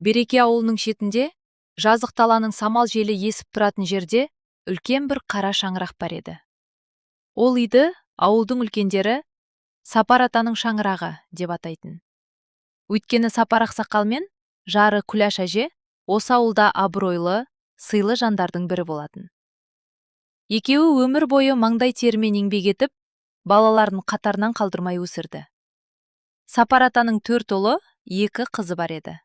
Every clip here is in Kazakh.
Береке ауылының шетінде, жазық даланың самал желі есіп тұратын жерде үлкен бір қара шаңырақ бар еді. Ол үйді ауылдың үлкендері Сапар атаның шаңырағы деп атайтын. Өйткені Сапар ақсақал мен жары Күләш әже осы ауылда абыройлы, сыйлы жандардың бірі болатын. Екеуі өмір бойы маңдай терімен еңбек етіп, балаларын қатарынан қалдырмай өсірді. Сапар атаның төрт ұлы, екі қызы бар еді.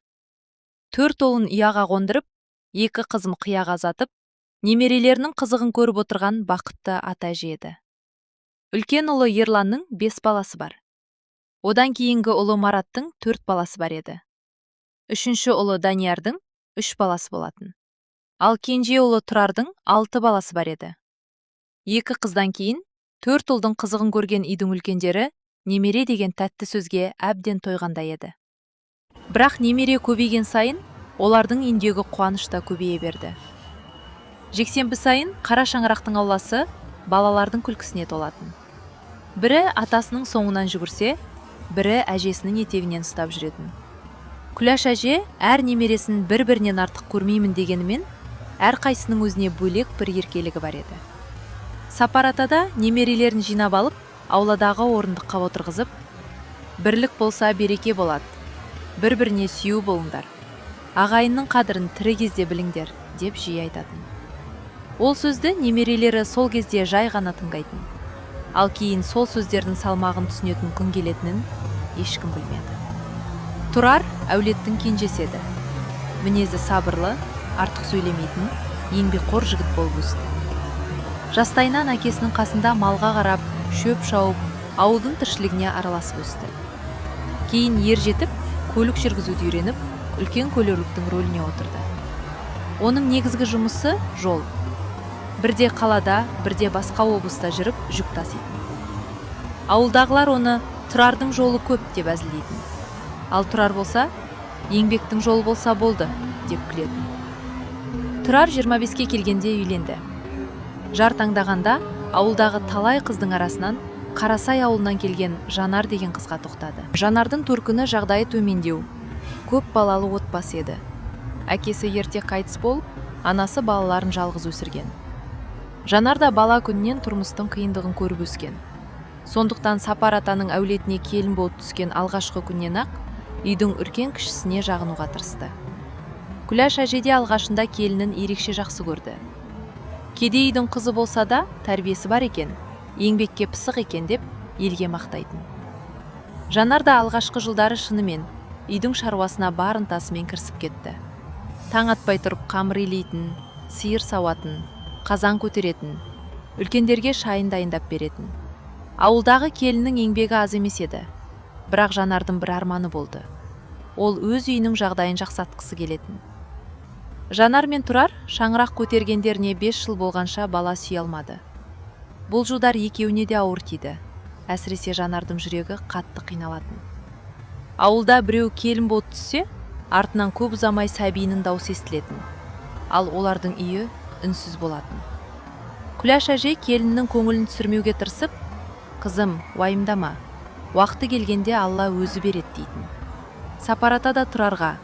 Төрт ұлын ұяға қондырып, екі қызын қияға ұзатып, немерелерінің қызығын көріп отырған бақытты ата әже еді. Үлкен ұлы Ерланның бес баласы бар. Одан кейінгі ұлы Мараттың төрт баласы бар еді. Үшінші ұлы Даниярдың үш баласы болатын. Ал кенже ұлы Тұрардың алты баласы бар еді. Екі қыздан кейін төрт ұлдың қызығын көрген үйдің үлкендері немере деген тәтті сөзге әбден тойғандай еді. Бірақ немере көбейген сайын олардың үйіндегі қуаныш та көбейе берді. Жексенбі сайын қара шаңырақтың ауласы балалардың күлкісіне толатын. Бірі атасының соңынан жүгірсе, бірі әжесінің етегінен ұстап жүретін. Күләш әже әр немересін бір-бірінен артық көрмеймін дегенімен, әрқайсысының өзіне бөлек бір еркелігі бар еді. Сапар ата да немерелерін жинап алып, ауладағы орындыққа отырғызып, «Бірлік болса, береке болады. Бір-біріне сүйеу болыңдар. Ағайынның қадірін тірі кезде біліңдер», деп жиі айтатын. Ол сөзді немерелері сол кезде жай ғана тыңдайтын. Ал кейін сол сөздердің салмағын түсінетін күн келетінін ешкім білмеді. Тұрар әулеттің кенжесі еді. Мінезі сабырлы, артық сөйлемейтін, еңбекқор жігіт болып өсті. Жастайынан әкесінің қасында малға қарап, шөп шауып, ауылдың тіршілігіне араласып өсті. Кейін ер жетіп, көлік жүргізуді үйреніп, үлкен көлік рөліне отырды. Оның негізгі жұмысы жол. Бірде қалада, бірде басқа облыста жүріп жүк таситын. Ауылдағылар оны «Тұрардың жолы көп» деп әзілдейтін. Ал Тұрар болса, «Еңбектің жолы болса болды» деп күлетін. Тұрар 25-ке келгенде үйленді. Жар таңдағанда ауылдағы талай қыздың арасынан Қарасай ауылынан келген Жанар деген қызға тоқтады. Жанардың төркіні жағдайы төмендеу, көп балалы отбасы еді. Әкесі ерте қайтыс болып, анасы балаларын жалғыз өсірген. Жанар да бала күнінен тұрмыстың қиындығын көріп өскен. Сондықтан Сапар атаның әулетіне келін болып түскен алғашқы күннен ақ үйдің үлкен кішісіне жағынуға тырысты. Күләш әже де алғашында келінін ерекше жақсы көрді. Кедей үйдің қызы болса да, тәрбиесі бар екен, еңбекке пысық екен деп елге мақтайтын. Жанар да алғашқы жылдары шынымен үйдің шаруасына бар ынтасымен кірісіп кетті. Таң атпай тұрып қамыр илейтін, сиыр сауатын, қазан көтеретін, үлкендерге шайын дайындап беретін. Ауылдағы келіннің еңбегі аз емес еді. Бірақ Жанардың бір арманы болды. Ол өз үйінің жағдайын жақсартқысы келетін. Жанар мен Тұрар шаңырақ көтергендеріне 5 жыл болғанша бала сүйе алмады. Бұл жылдар екеуіне де ауыр тиді. Әсіресе Жанардың жүрегі қатты қиналатын. Ауылда біреу келін болып түссе, артынан көп ұзамай сәбиінің даусы естілетін. Ал олардың үйі үнсіз болатын. Күләш әже келіннің көңілін түсірмеуге тырысып, «Қызым, уайымдама, уақыты келгенде Алла өзі береді» дейтін. Сапар ата да Тұрарға,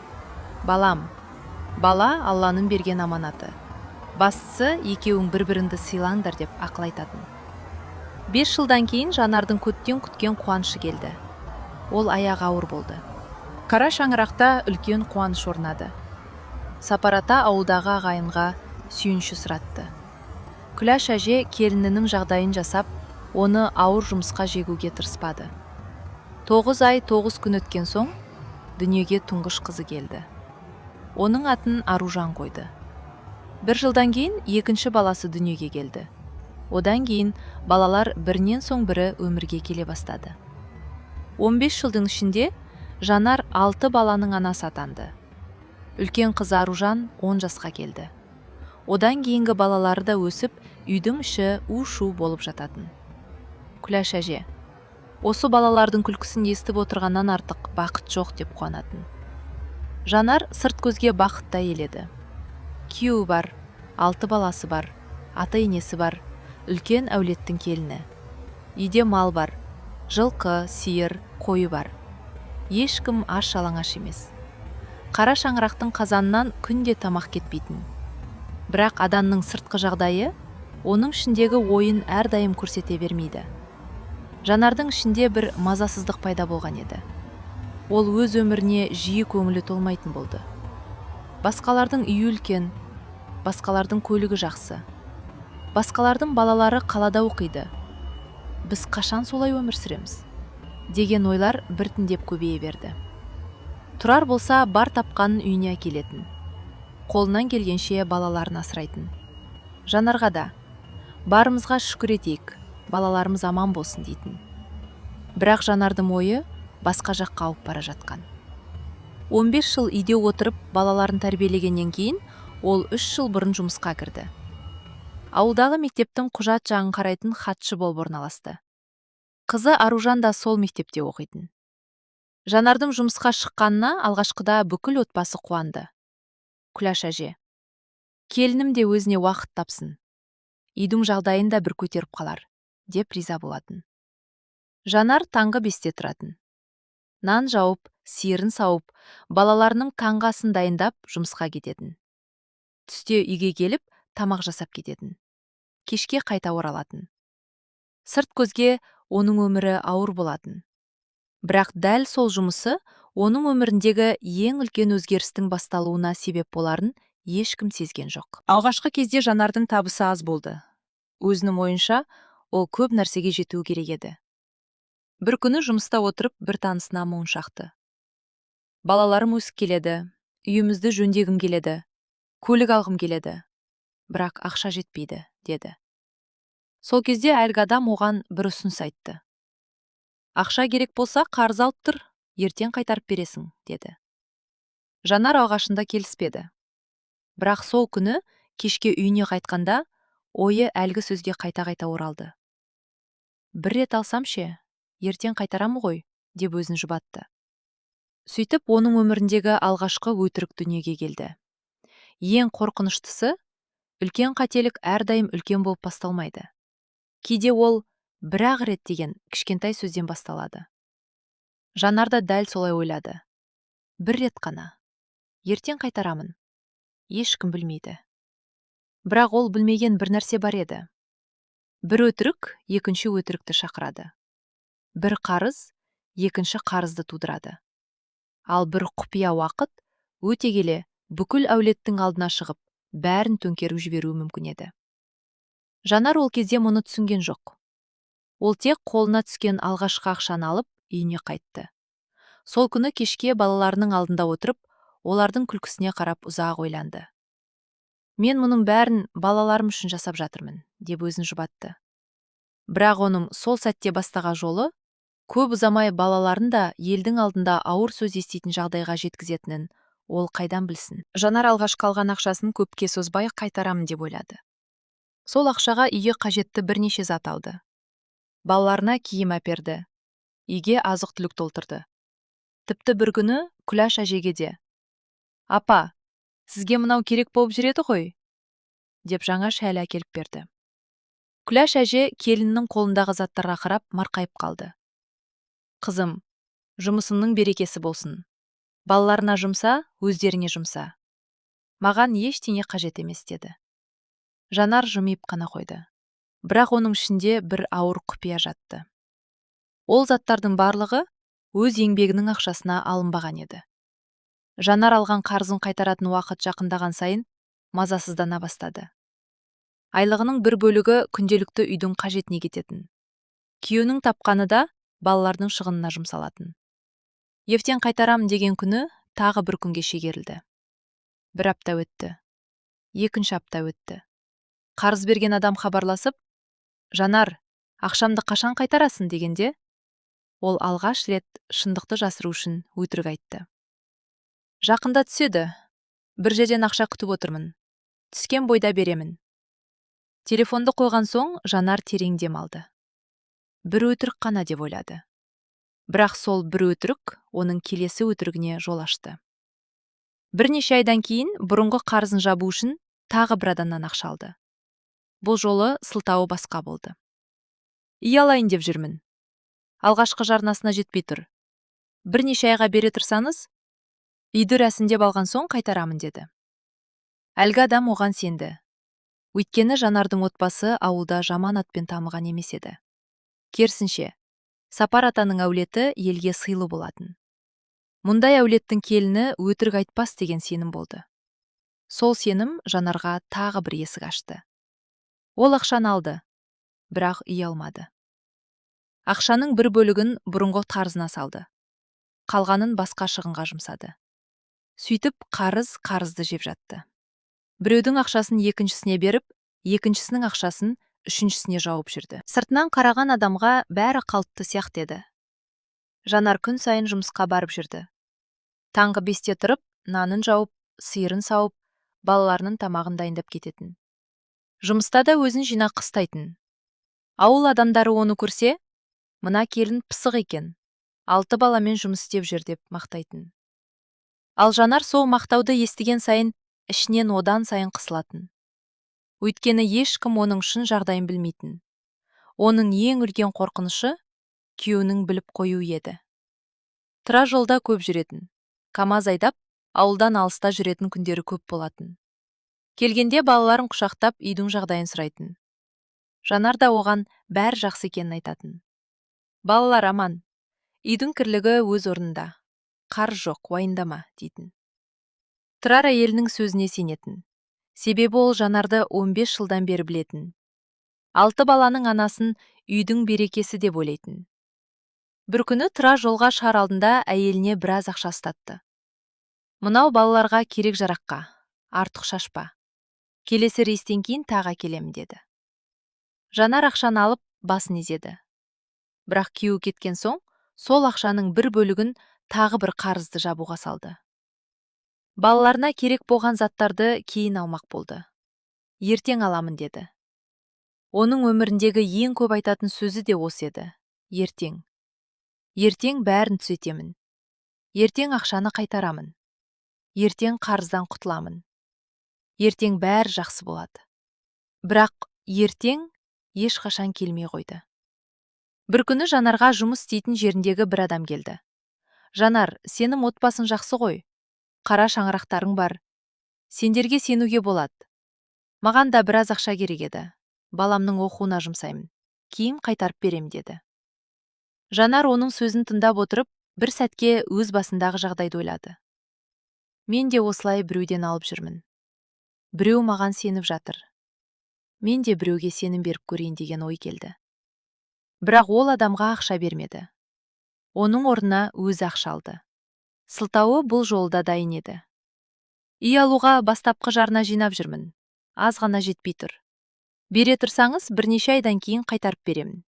«Балам, бала Алланың берген аманаты. Бастысы, екеуің бір-біріңді сыйлаңдар» деп ақыл айтатын. 5 жылдан кейін Жанардың көптен күткен қуанышы келді. Ол аяғы ауыр болды. Қара шаңырақта үлкен қуаныш орнады. Сапар ата ауылдағы ағайынға сүйінші сұратты. Күләш әже келінінің жағдайын жасап, оны ауыр жұмысқа жегуге тырыспады. 9 ай 9 күн өткен соң дүниеге тұңғыш қызы келді. Оның атын Аружан қойды. Бір жылдан кейін екінші баласы дүниеге келді. Одан кейін балалар бірінен соң бірі өмірге келе бастады. 15 жылдың ішінде Жанар алты баланың анасы атанды. Үлкен қызы Аружан 10 жасқа келді. Одан кейінгі балалары да өсіп, үйдің іші у-шу болып жататын. Күләш әже «Осы балалардың күлкісін естіп отырғаннан артық бақыт жоқ» деп қуанатын. Жанар сырт көзге бақытты әйел еді. Күйеуі бар, алты баласы бар, ата енесі бар, үлкен әулеттің келіні. Үйде мал бар, жылқы, сиыр, қойы бар. Ешкім аш жалаңаш емес. Қара шаңырақтың қазанынан күнде тамақ кетпейтін. Бірақ адамның сыртқы жағдайы оның ішіндегі ойын әрдайым көрсете бермейді. Жанардың ішінде бір мазасыздық пайда болған еді. Ол өз өміріне жиі көңілі толмайтын болды. Басқалардың үйі үлкен, басқалардың көлігі жақсы, басқалардың балалары қалада оқиды. Біз қашан солай өмір сүреміз деген ойлар біртіндеп көбейе берді. Тұрар болса, бар тапқанын үйіне әкелетін. Қолынан келгенше балаларын асырайтын. Жанарға да: «Барымызға шүкір етейік, балаларымыз аман болсын», – дейтін. Бірақ Жанардың ойы басқа жаққа ауып бара жатқан. 15 жыл үйде отырып балаларын тәрбиелегеннен кейін ол 3 жыл бұрын жұмысқа кірді. Ауылдағы мектептің құжат жағын қарайтын хатшы болып орналасты. Қызы Аружан да сол мектепте оқитын. Жанардың жұмысқа шыққанына алғашқыда бүкіл отбасы қуанды. Күләш әже: «Келінім де өзіне уақыт тапсын, үйдің жағдайын да бір көтеріп қалар», – деп риза болатын. Жанар таңғы 5-те тұратын. Нан жауып, сиырын сауып, балаларының таңғы асын дайындап, жұмысқа кететін. Түсте үйге келіп, тамақ жасап кететін. Кешке қайта оралатын. Сырт көзге оның өмірі ауыр болатын. Бірақ дәл сол жұмысы оның өміріндегі ең үлкен өзгерістің басталуына себеп боларын ешкім сезген жоқ. Алғашқы кезде Жанардың табысы аз болды. Өзінің ойынша, ол көп нәрсеге жетуі керек еді. Бір күні жұмыста отырып, бір танысына мұңын шақты. «Балаларым өсіп келеді, үйімізді жөндегім келеді, көлік алғым келеді, бірақ ақша жетпейді», – деді. Сол кезде әлгі адам оған бір ұсыныс айтты. «Ақша керек болса, қарыз алып тұр, ертең қайтарып бересің», – деді. Жанар алғашында келіспеді. Бірақ сол күні кешке үйіне қайтқанда ойы әлгі сөзге қайта-қайта оралды. «Бір рет алсам ше, ертең қайтарамын ғой», – деп өзін жұбатты. Сөйтіп, оның өміріндегі алғашқы өтірік дүниеге келді. Ең қорқыныштысы: үлкен қателік әрдайым үлкен болып басталмайды. Кейде ол «бір-ақ рет» деген кішкентай сөзден басталады. Жанар да дәл солай ойлады: «Бір рет қана, ертең қайтарамын, ешкім білмейді». Бірақ ол білмеген бір нәрсе бар еді: бір өтірік екінші өтірікті шақырады, бір қарыз екінші қарызды тудырады, ал бір құпия уақыт өте келе бүкіл әулеттің алдына шығып, бәрін төңкеріп жіберуі мүмкін еді. Жанар ол кезде мұны түсінген жоқ. Ол тек қолына түскен алғашқы ақшаны алып, үйіне қайтты. Сол күні кешке балаларының алдында отырып, олардың күлкісіне қарап, ұзақ ойланды. «Мен мұның бәрін балаларым үшін жасап жатырмын», – деп өзін жұбатты. Бірақ оның сол сәтте бастаған жолы көп ұзамай балаларын да елдің алдында ауыр сөз еститін жағдайға жеткізетінін ол қайдан білсін? Жанар алғашқы алған ақшасын көпке созбай қайтарамын деп ойлады. Сол ақшаға үйге қажетті бірнеше зат алды. Балаларына киім әперді, үйге азық-түлік толтырды. Тіпті бір күні Күләш әжеге де: «Апа, сізге мынау керек болып жүреді ғой», – деп жаңа шәлі әкеліп берді. Күләш әже келіннің қолындағы заттарға қарап, марқайып қалды. «Қызым, жұмысыңның берекесі болсын. Балаларына жұмса, өздеріңе жұмса. Маған ештеңе қажет емес», – деді. Жанар жымиып қана қойды. Бірақ оның ішінде бір ауыр құпия жатты. Ол заттардың барлығы өз еңбегінің ақшасына алынбаған еді. Жанар алған қарызын қайтаратын уақыт жақындаған сайын мазасыздана бастады. Айлығының бір бөлігі күнделікті үйдің қажетіне кететін. Күйеуінің тапқаны да балалардың шығынына жұмсалатын. Ертең қайтарам деген күні тағы бір күнге шегерілді. Бір апта өтті. Екінші апта өтті. Қарыз берген адам хабарласып: «Жанар, ақшамды қашан қайтарасың?» – дегенде, ол алғаш рет шындықты жасыру үшін өтірік айтты: «Жақында түседі. Бір жерден ақша күтіп отырмын. Түскен бойда беремін». Телефонды қойған соң Жанар терең дем алды. Бір өтірік қана деп ойлады. Бірақ сол бір өтірік оның келесі өтірігіне жол ашты. Бірнеше айдан кейін бұрынғы қарызын жабу үшін тағы бір адамнан ақша алды. Бұл жолы сылтауы басқа болды: «Үй алайын деп жүрмін. Алғашқы жарнасына жетпей тұр. Бірнеше айға бере тұрсаңыз». Үйді рәсімдеп алған соң қайтарамын, деді. Әлгі адам оған сенді. Өйткені Жанардың отбасы ауылда жаман атпен тамыған емес еді. Керісінше, Сапар атаның әулеті елге сыйлы болатын. Мұндай әулеттің келіні өтірік айтпас деген сенім болды. Сол сенім Жанарға тағы бір есік ашты. Ол ақшаны алды, бірақ үй алмады. Ақшаның бір бөлігін бұрынғы қарызына салды. Қалғанын басқа шығынға жұмсады. Сөйтіп қарыз қарызды жеп жатты. Біреудің ақшасын екіншісіне беріп, екіншісінің ақшасын үшіншісіне жауып жүрді. Сыртынан қараған адамға бәрі қалыпты сияқты еді. Жанар күн сайын жұмысқа барып жүрді. Таңғы 5-те тұрып, нанын жауып, сиырын сауып, балаларының тамағын дайындап кететін. Жұмыста да өзін жинақы ұстайтын. Ауыл адамдары оны көрсе, мына келін пысық екен, алты баламен жұмыс істеп жүр деп мақтайтын. Ал Жанар сол мақтауды естіген сайын ішінен одан сайын қысылатын. Өйткені ешкім оның шын жағдайын білмейтін. Оның ең үлкен қорқынышы күйеуінің біліп қою еді. Тұрар жолда көп жүретін. КамАЗ айдап, ауылдан алыста жүретін күндері көп болатын. Келгенде балаларын құшақтап, үйдің жағдайын сұрайтын. Жанар да оған бәрі жақсы екенін айтатын. Балалар аман. Үйдің тірлігі өз орнында. Қарыз жоқ, уайымдама, дейтін. Тұрар әйелінің сөзіне сенетін. Себебі ол Жанарды 15 жылдан бері білетін. Алты баланың анасын үйдің берекесі деп ойлайтын. Бір күні Тұрар жолға шығар алдында әйеліне біраз ақша ұстатты. Мынау балаларға керек жараққа, артық шашпа. Келесі рейстен кейін тағы әкелемін, деді. Жанар ақшаны алып, басын изеді. Бірақ күйеуі кеткен соң, сол ақшаның бір бөлігін тағы бір қарызды жабуға салды. Балаларына керек болған заттарды кейін алмақ болды. Ертең аламын, деді. Оның өміріндегі ең көп айтатын сөзі де осы еді. Ертең. Ертең бәрін түзетемін. Ертең ақшаны қайтарамын. Ертең қарыздан құтыламын. Ертең бәрі жақсы болады. Бірақ ертең ешқашан келмей қойды. Бір күні Жанарға жұмыс істейтін жеріндегі бір адам келді. Жанар, сенің отбасың жақсы ғой. Қара шаңырақтарың бар. Сендерге сенуге болады. Маған да біраз ақша керек еді. Баламның оқуына жұмсаймын. Кейін қайтарып берем, деді. Жанар оның сөзін тыңдап отырып, бір сәтке өз басындағы жағдайды ойлады. Мен де осылай біреуден алып жүрмін. Біреу маған сеніп жатыр. Мен де біреуге сенім беріп көрейін деген ой келді. Бірақ ол адамға ақша бермеді. Оның орнына өзі ақша алды. Сылтауы бұл жолда дайын еді. Үй алуға бастапқы жарна жинап жүрмін. Аз ғана жетпей тұр. Бере тұрсаңыз, бірнеше айдан кейін қайтарып беремін.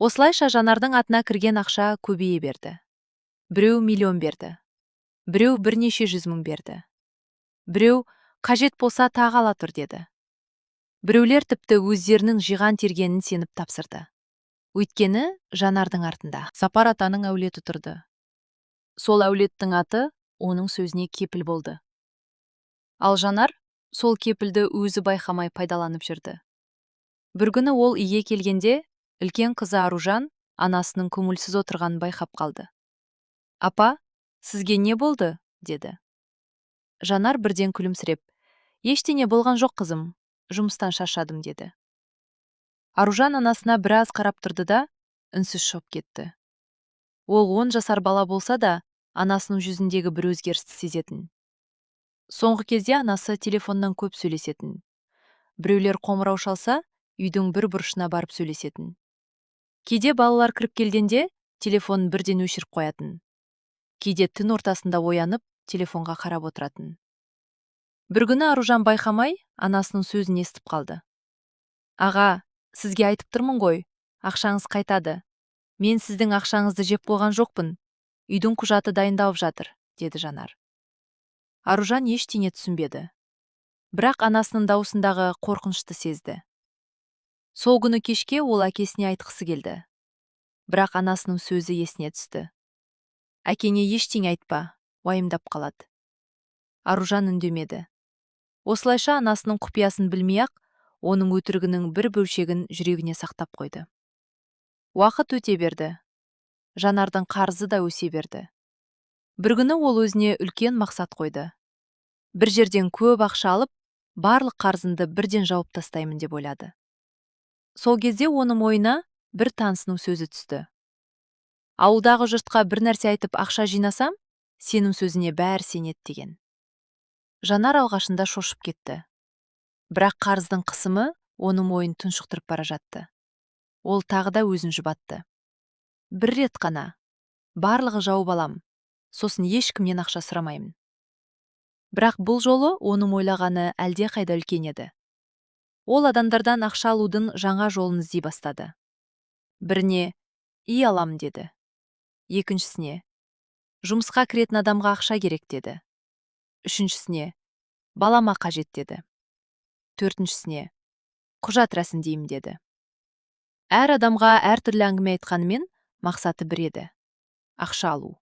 Осылайша Жанардың атына кірген ақша көбейе берді. Біреу миллион берді. Біреу бірнеше жүз мың берді. Біреу қажет болса тағы ала тұр деді. Біреулер тіпті өздерінің жиған тергенін сеніп тапсырды. Өйткені Жанардың артында Сапар атаның әулеті тұрды. Сол әулеттің аты оның сөзіне кепіл болды. Ал Жанар сол кепілді өзі байқамай пайдаланып жүрді. Бір күні ол үйге келгенде үлкен қызы Аружан анасының көңілсіз отырғанын байқап қалды. Апа, сізге не болды? Деді. Жанар бірден күлімсіреп, ештеңе болған жоқ, қызым, жұмыстан шаршадым, деді. Аружан анасына біраз қарап тұрды да, үнсіз шығып кетті. Ол 10 жасар бала болса да, анасының жүзіндегі бір өзгерісті сезетін. Соңғы кезде анасы телефоннан көп сөйлесетін. Біреулер қоңырау шалса, үйдің бір бұрышына барып сөйлесетін. Кейде балалар кіріп келгенде телефонын бірден өшіріп қоятын. Кейде түн ортасында оянып, телефонға қарап отыратын. Бір күні Аружан байқамай, анасының сөзін естіп қалды. Аға, сізге айтып тұрмын ғой, ақшаңыз қайтады. Мен сіздің ақшаңызды жеп қойған жоқпын. Үйдің құжаты дайындалып жатыр, деді Жанар. Аружан ештеңе түсінбеді. Бірақ анасының дауысындағы қорқынышты сезді. Сол күні кешке ол әкесіне айтқысы келді. Бірақ анасының сөзі есіне түсті. Әкеңе ештеңе айтпа, уайымдап қалады. Аружан үндемеді. Осылайша анасының құпиясын білмей-ақ, оның өтірігінің бір бөлшегін жүрегіне сақтап қойды. Уақыт өте берді. Жанардың қарызы да өсе берді. Бір күні ол өзіне үлкен мақсат қойды. Бір жерден көп ақша алып, барлық қарызымды бірден жауып тастаймын деп ойлады. Сол кезде оның ойына бір танысының сөзі түсті. Ауылдағы жұртқа бір нәрсе айтып ақша жинасам, сенің сөзіне бәрі сенеді деген. Жанар алғашында шошып кетті. Бірақ қарыздың қысымы оның ойын тұншықтырып бара жатты. Ол тағы да өзін жұбатты. Бір рет қана. Барлығы жауып алам. Сосын ешкімнен ақша сұрамаймын. Бірақ бұл жолы оның ойлағаны әлде қайда үлкен еді. Ол адамдардан ақша алудың жаңа жолын іздей бастады. Біріне «үй алам» деді. Екіншісіне «жұмысқа кіретін адамға ақша керек» деді. Үшіншісіне «балама қажет» деді. Төртіншісіне «құжат рәсімдеймін» деді. Әр адамға әртүрлі әңгіме айтқанымен, мақсаты бір еді: ақша алу.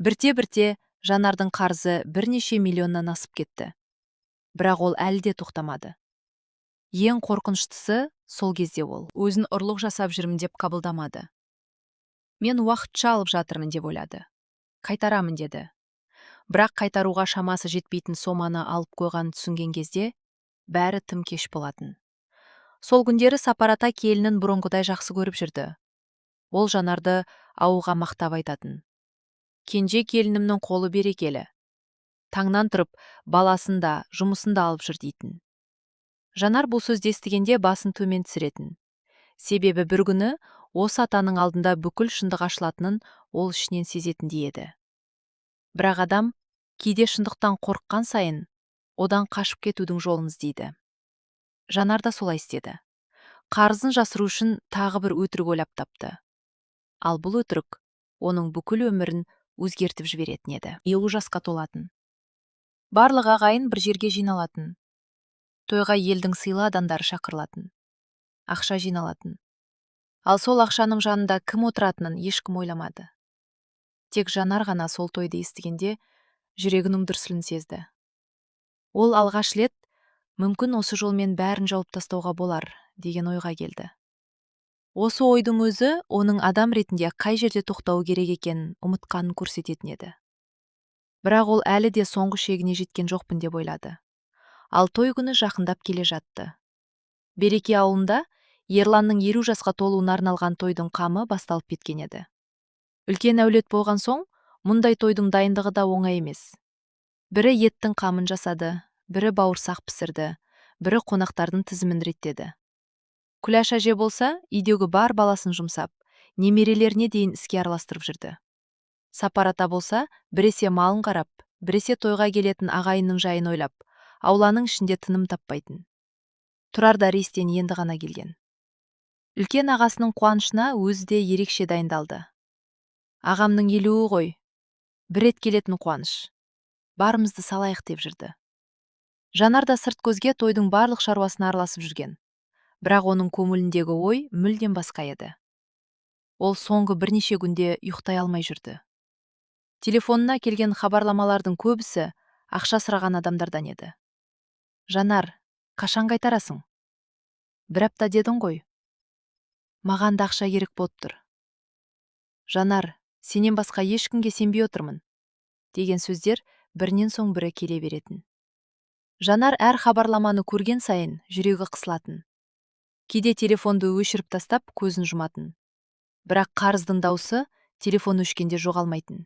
Бірте-бірте Жанардың қарызы бірнеше миллионнан асып кетті. Бірақ ол әлі де тоқтамады. Ең қорқыныштысы, сол кезде ол өзін ұрлық жасап жүрмін деп қабылдамады. Мен уақытша алып жатырмын деп ойлады. Қайтарамын деді. Бірақ қайтаруға шамасы жетпейтін соманы алып қойғанын түсінген кезде бәрі тым кеш болатын. Сол күндері Сапар ата келінін бұрынғыдай жақсы көріп жүрді. Ол Жанарды ауылға мақтап айтатын. Кенже келінімнің қолы берекелі. Таңнан тұрып, баласын да, жұмысын да алып жүр дейтін. Жанар бұл сөзді естігенде басын төмен түсіретін. Себебі бір күні осы атаның алдында бүкіл шындық ашылатынын ол ішінен сезетіндей еді. Бірақ адам кейде шындықтан қорыққан сайын одан қашып кетудің жолын іздейді. Жанар да солай істеді. Қарызын жасыру үшін тағы бір өтірік ойлап тапты. Ал бұл өтірік оның бүкіл өмірін өзгертіп жіберетін еді. 50 жасқа толатын. Барлық ағайын бір жерге жиналатын. Тойға елдің сыйлы адамдары шақырылатын. Ақша жиналатын. Ал сол ақшаның жанында кім отыратынын ешкім ойламады. Тек Жанар ғана сол тойды естігенде жүрегінің дүрсілін сезді. Ол алғаш рет мүмкін осы жолмен бәрін жауып тастауға болар деген ойға келді. Осы ойдың өзі оның адам ретінде қай жерде тоқтауы керек екенін ұмытқанын көрсететін еді. Бірақ ол әлі де соңғы шегіне жеткен жоқпын деп ойлады. Ал той күні жақындап келе жатты. Береке ауылында Ерланның 50 жасқа толуына арналған тойдың қамы басталып кеткен еді. Үлкен әулет болған соң, мұндай тойдың дайындығы да оңай емес. Бірі еттің қамын жасады, бірі бауырсақ пісірді, бірі қонақтардың тізімін реттеді. Күләш әже болса, үйдегі бар баласын жұмсап, немерелеріне дейін іске араластырып жүрді. Сапар ата болса, біресе малын қарап, біресе тойға келетін ағайынның жайын ойлап, ауланың ішінде тыным таппайтын. Тұрар да рейстен енді ғана келген. Үлкен ағасының қуанышына өзі де ерекше дайындалды. Ағамның 50-і ғой, бір рет келетін қуаныш. Барымызды салайық деп жүрді. Жанар да сырт көзге тойдың барлық шаруасына араласып жүрген. Бірақ оның көңіліндегі ой мүлдем басқа еді. Ол соңғы бірнеше күнде ұйықтай алмай жүрді. Телефонына келген хабарламалардың көбісі ақша сұраған адамдардан еді. Жанар, қашан қайтарасың? Бір апта дедің ғой. Маған да ақша керек болып тұр. Жанар, сенен басқа ешкімге сенбей отырмын, деген сөздер бірінен соң бірі келе беретін. Жанар әр хабарламаны көрген сайын жүрегі қысылатын. Кейде телефонды өшіріп тастап, көзін жұматын. Бірақ қарыздың даусы телефон өшкенде жоғалмайтын.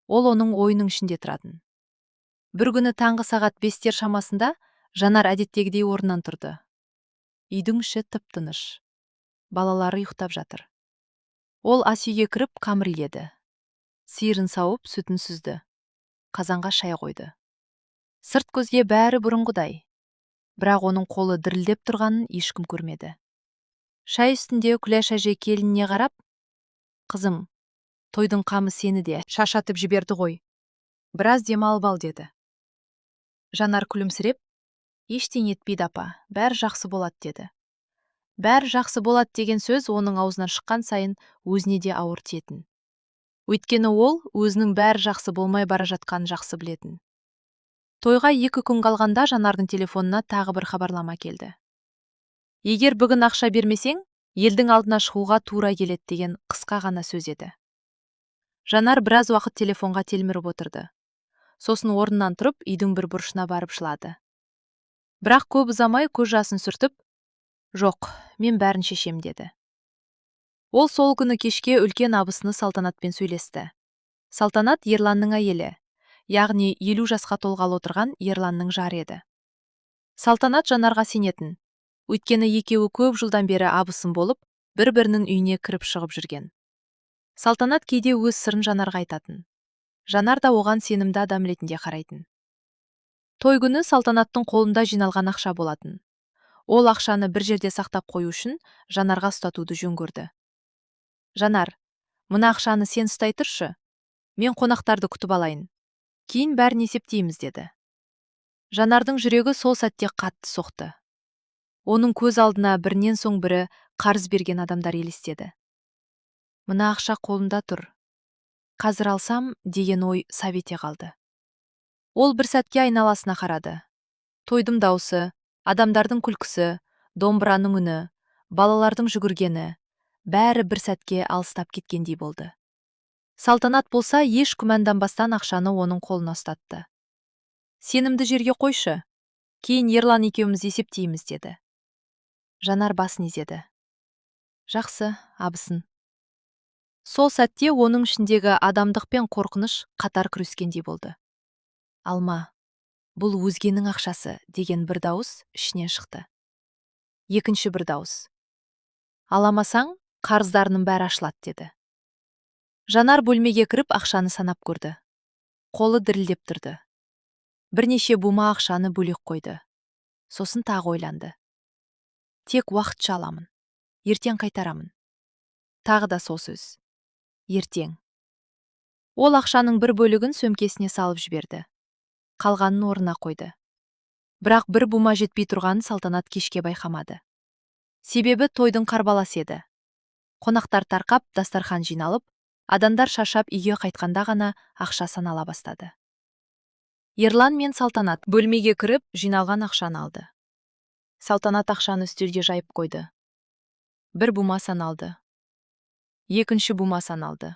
Ол оның ойының ішінде тұратын. Бір күні таңғы сағат 5-тер шамасында Жанар әдеттегідей орнынан тұрды. Үйдің іші тып-тыныш. Балалары ұйықтап жатыр. Ол ас үйге кіріп қамыр иледі. Сиырын сауып, сүтін сүзді. Қазанға шай қойды. Сырт көзге бәрі бұрынғыдай. Бірақ оның қолы дірілдеп тұрғанын ешкім көрмеді. Шай үстінде Күләш әже келініне қарап, «Қызым, тойдың қамы сені де шаршатып жіберді ғой. Біраз демалып ал» деді. Жанар күлімсіреп, «Ештеңе етпейді апа, бәрі жақсы болады» деді. Бәрі жақсы болады деген сөз оның аузынан шыққан сайын өзіне де ауыр тиетін. Өйткені ол өзінің бәрі жақсы болмай бара жатқанын жақсы білетін. Тойға 2 күн қалғанда Жанардың телефонына тағы бір хабарлама келді. Егер бүгін ақша бермесең, елдің алдына шығуға тура келеді деген қысқа ғана сөз еді. Жанар біраз уақыт телефонға телміріп отырды. Сосын орнынан тұрып, үйдің бір бұрышына барып жылады. Бірақ көп ұзамай көз жасын сүртіп, «Жоқ, мен бәрін шешем», – деді. Ол сол күні кешке үлкен абысыны Салтанатпен сөйлесті. Салтанат Ерланның әйелі, яғни 50 жасқа толғалы отырған Ерланның жары еді. Салтанат Жанарға сенетін. Өйткені екеуі көп жылдан бері абысын болып, бір-бірінің үйіне кіріп шығып жүрген. Салтанат кейде өз сырын Жанарға айтатын. Жанар да оған сенімді адам ретінде қарайтын. Той күні Салтанаттың қолында жиналған ақша болатын. Ол ақшаны бір жерде сақтап қою үшін Жанарға ұстатуды жөн көрді. «Жанар, мына ақшаны сен ұстай тұршы. Мен қонақтарды күтіп алайын. Кейін бәрін есептейміз», – деді. Жанардың жүрегі сол сәтте қатты соқты. Оның көз алдына бірінен соң бірі қарыз берген адамдар елестеді. Мына ақша қолымда тұр. Қазір алсам деген ой сап ете қалды. Ол бір сәтке айналасына қарады. Тойдың даусы, адамдардың күлкісі, домбыраның үні, балалардың жүгіргені, бәрі бір сәтке алыстап кеткендей болды. Салтанат болса, еш күмәнданбастан ақшаны оның қолына ұстатты. «Сенімді жерге қойшы. Кейін Ерлан екеуміз есептейміз», – деді. Жанар басын изеді. «Жақсы, абысын». Сол сәтте оның ішіндегі адамдық пен қорқыныш қатар күрескендей болды. «Алма, бұл өзгенің ақшасы», – деген бір дауыс ішінен шықты. Екінші бір дауыс: «Аламасаң, қарыздарының бәрі ашылады», – деді. Жанар бөлмеге кіріп, ақшаны санап көрді. Қолы дірілдеп тұрды. Бірнеше бума ақшаны бөлек қойды. Сосын тағы ойланды. «Тек уақытша аламын. Ертең қайтарамын». Тағы да сол сөз. Ертең. Ол ақшаның бір бөлігін сөмкесіне салып жіберді. Қалғанын орнына қойды. Бірақ бір бума жетпей тұрғанын Салтанат кешке байқамады. Себебі тойдың қарбаласы еді. Қонақтар тарқап, дастархан жиналып, адамдар шаршап үйге қайтқанда ғана ақша санала бастады. Ерлан мен Салтанат бөлмеге кіріп, жиналған ақшаны алды. Салтанат ақшаны үстелге жайып қойды. Бір бума саналды. Екінші бума саналды.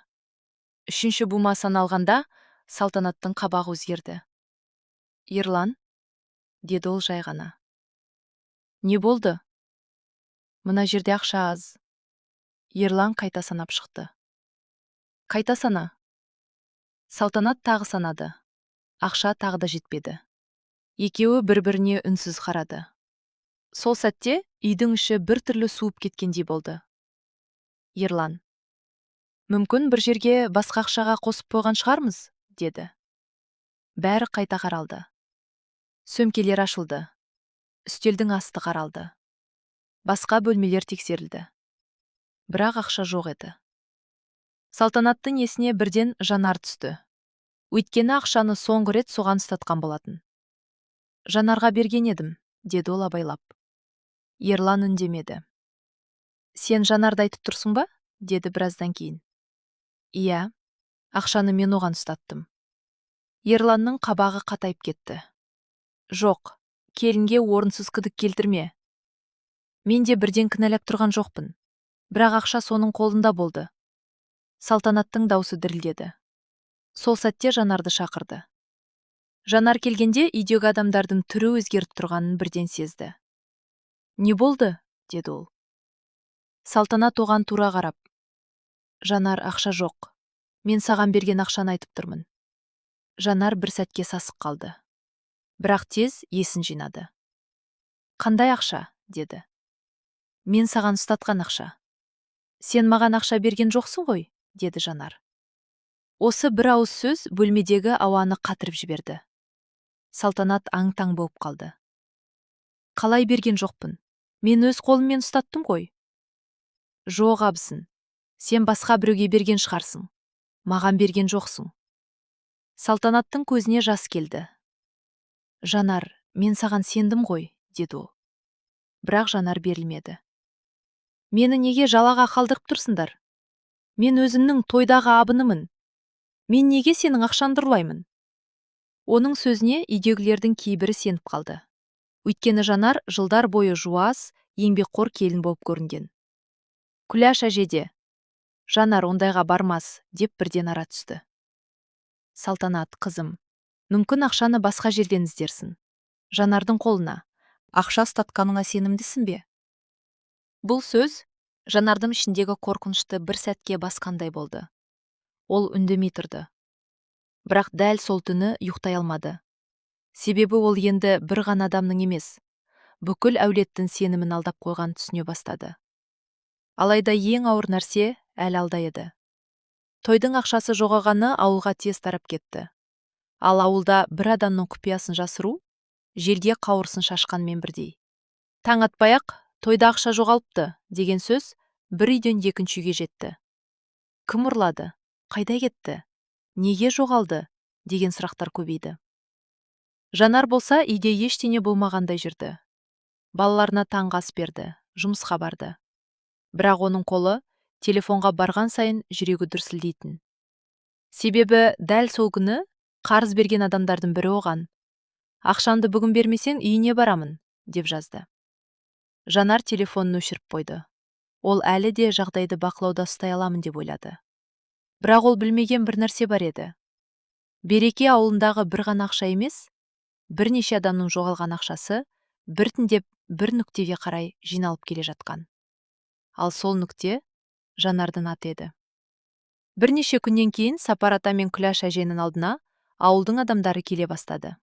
Үшінші бума саналғанда Салтанаттың қабағы өзгерді. «Ерлан», – деді ол жай ғана. «Не болды?» «Мына жерде ақша аз». Ерлан қайта санап шықты. «Қайта сана». Салтанат тағы санады. Ақша тағы да жетпеді. Екеуі бір-біріне үнсіз қарады. Сол сәтте үйдің іші бір түрлі суып кеткендей болды. Ерлан: «Мүмкін, бір жерге басқа ақшаға қосып қойған шығармыз», – деді. Бәрі қайта қаралды. Сөмкелер ашылды. Үстелдің асты қаралды. Басқа бөлмелер тексерілді. Бірақ ақша жоқ еді. Салтанаттың есіне бірден Жанар түсті. Өйткені ақшаны соңғы рет соған ұстатқан болатын. «Жанарға берген едім», – деді ол абайлап. Ерлан үндемеді. «Сен Жанарды айтып тұрсың ба?» – деді біраздан кейін. «Иә, ақшаны мен оған ұстаттым». Ерланның қабағы қатайып кетті. «Жоқ, келінге орынсыз күдік келтірме. Мен де бірден кінәлап тұрған жоқпын. Бірақ ақша соның қолында болды». Салтанаттың даусы дірілдеді. Сол сәтте Жанарды шақырды. Жанар келгенде үйдегі адамдардың түрі өзгеріп тұрғанын бірден сезді. «Не болды?» – деді ол. Салтанат оған тура қарап: «Жанар, ақша жоқ. Мен саған берген ақшаны айтып тұрмын». Жанар бір сәтке сасып қалды. Бірақ тез есін жинады. «Қандай ақша?» – деді. «Мен саған ұстатқан ақша». «Сен маған ақша берген жоқсың ғой», – деді Жанар. Осы бір ауыз сөз бөлмедегі ауаны қатырып жіберді. Салтанат аң-таң болып қалды. «Қалай берген жоқпын? Мен өз қолыммен ұстаттым ғой». «Жоқ, абысын. Сен басқа біреуге берген шығарсың. Маған берген жоқсың». Салтанаттың көзіне жас келді. «Жанар, мен саған сендім ғой», – деді ол. Бірақ Жанар берілмеді. «Мені неге жалаға қалдырып тұрсыңдар? Мен өзімнің тойдағы абынымын. Мен неге сенің ақшаңды ұрлаймын?» Оның сөзіне үйдегілердің кейбірі сеніп қалды. Өйткені Жанар жылдар бойы жуас, еңбекқор келін болып көрінген. Күләш әже де: Жанар ондайға бармас, деп бірден ара түсті. Салтанат, қызым, мүмкін, ақшаны басқа жерден іздерсің. Жанардың қолына Ақша ұстатқаныңа сенімдісің бе? Бұл сөз Жанардың ішіндегі қорқынышты бір сәтке басқандай болды. Ол үндемей тұрды. Бірақ дәл сол түні ұйықтай алмады. Себебі ол енді бір ғана адамның емес, бүкіл әулеттің сенімін алдап қойғанын түсіне бастады. Алайда ең ауыр нәрсе әлі алда еді. Тойдың ақшасы жоғалғаны ауылға тез тарап кетті. Ал ауылда бір адамның құпиясын жасыру желге қауырсын шашқанмен бірдей. Таң атпай-ақ «Тойда ақша жоғалыпты» деген сөз бір үйден екінші үйге жетті. Кім ұрлады? Қайда кетті? Неге жоғалды? Деген сұрақтар көбейді. Жанар болса, үйде ештеңе болмағандай жүрді. Балаларына таңғы ас берді, жұмысқа барды. Бірақ оның қолы телефонға барған сайын жүрегі дүрсілдейтін. Себебі дәл сол күні қарыз берген адамдардың бірі оған: «Ақшаңды бүгін бермесең, үйіне барамын», – деп жазды. Жанар телефонын өшіріп қойды. Ол әлі де жағдайды бақылауда ұстай аламын деп ойлады. Бірақ ол білмеген бір нәрсе бар еді: Береке ауылындағы бір ғана ақша емес, бірнеше адамның жоғалған ақшасы біртіндеп бір нүктеге қарай жиналып келе жатқан. Ал сол нүкте Жанардың аты еді. Бірнеше күннен кейін Сапар ата мен Күләш әженің алдына ауылдың адамдары келе бастады.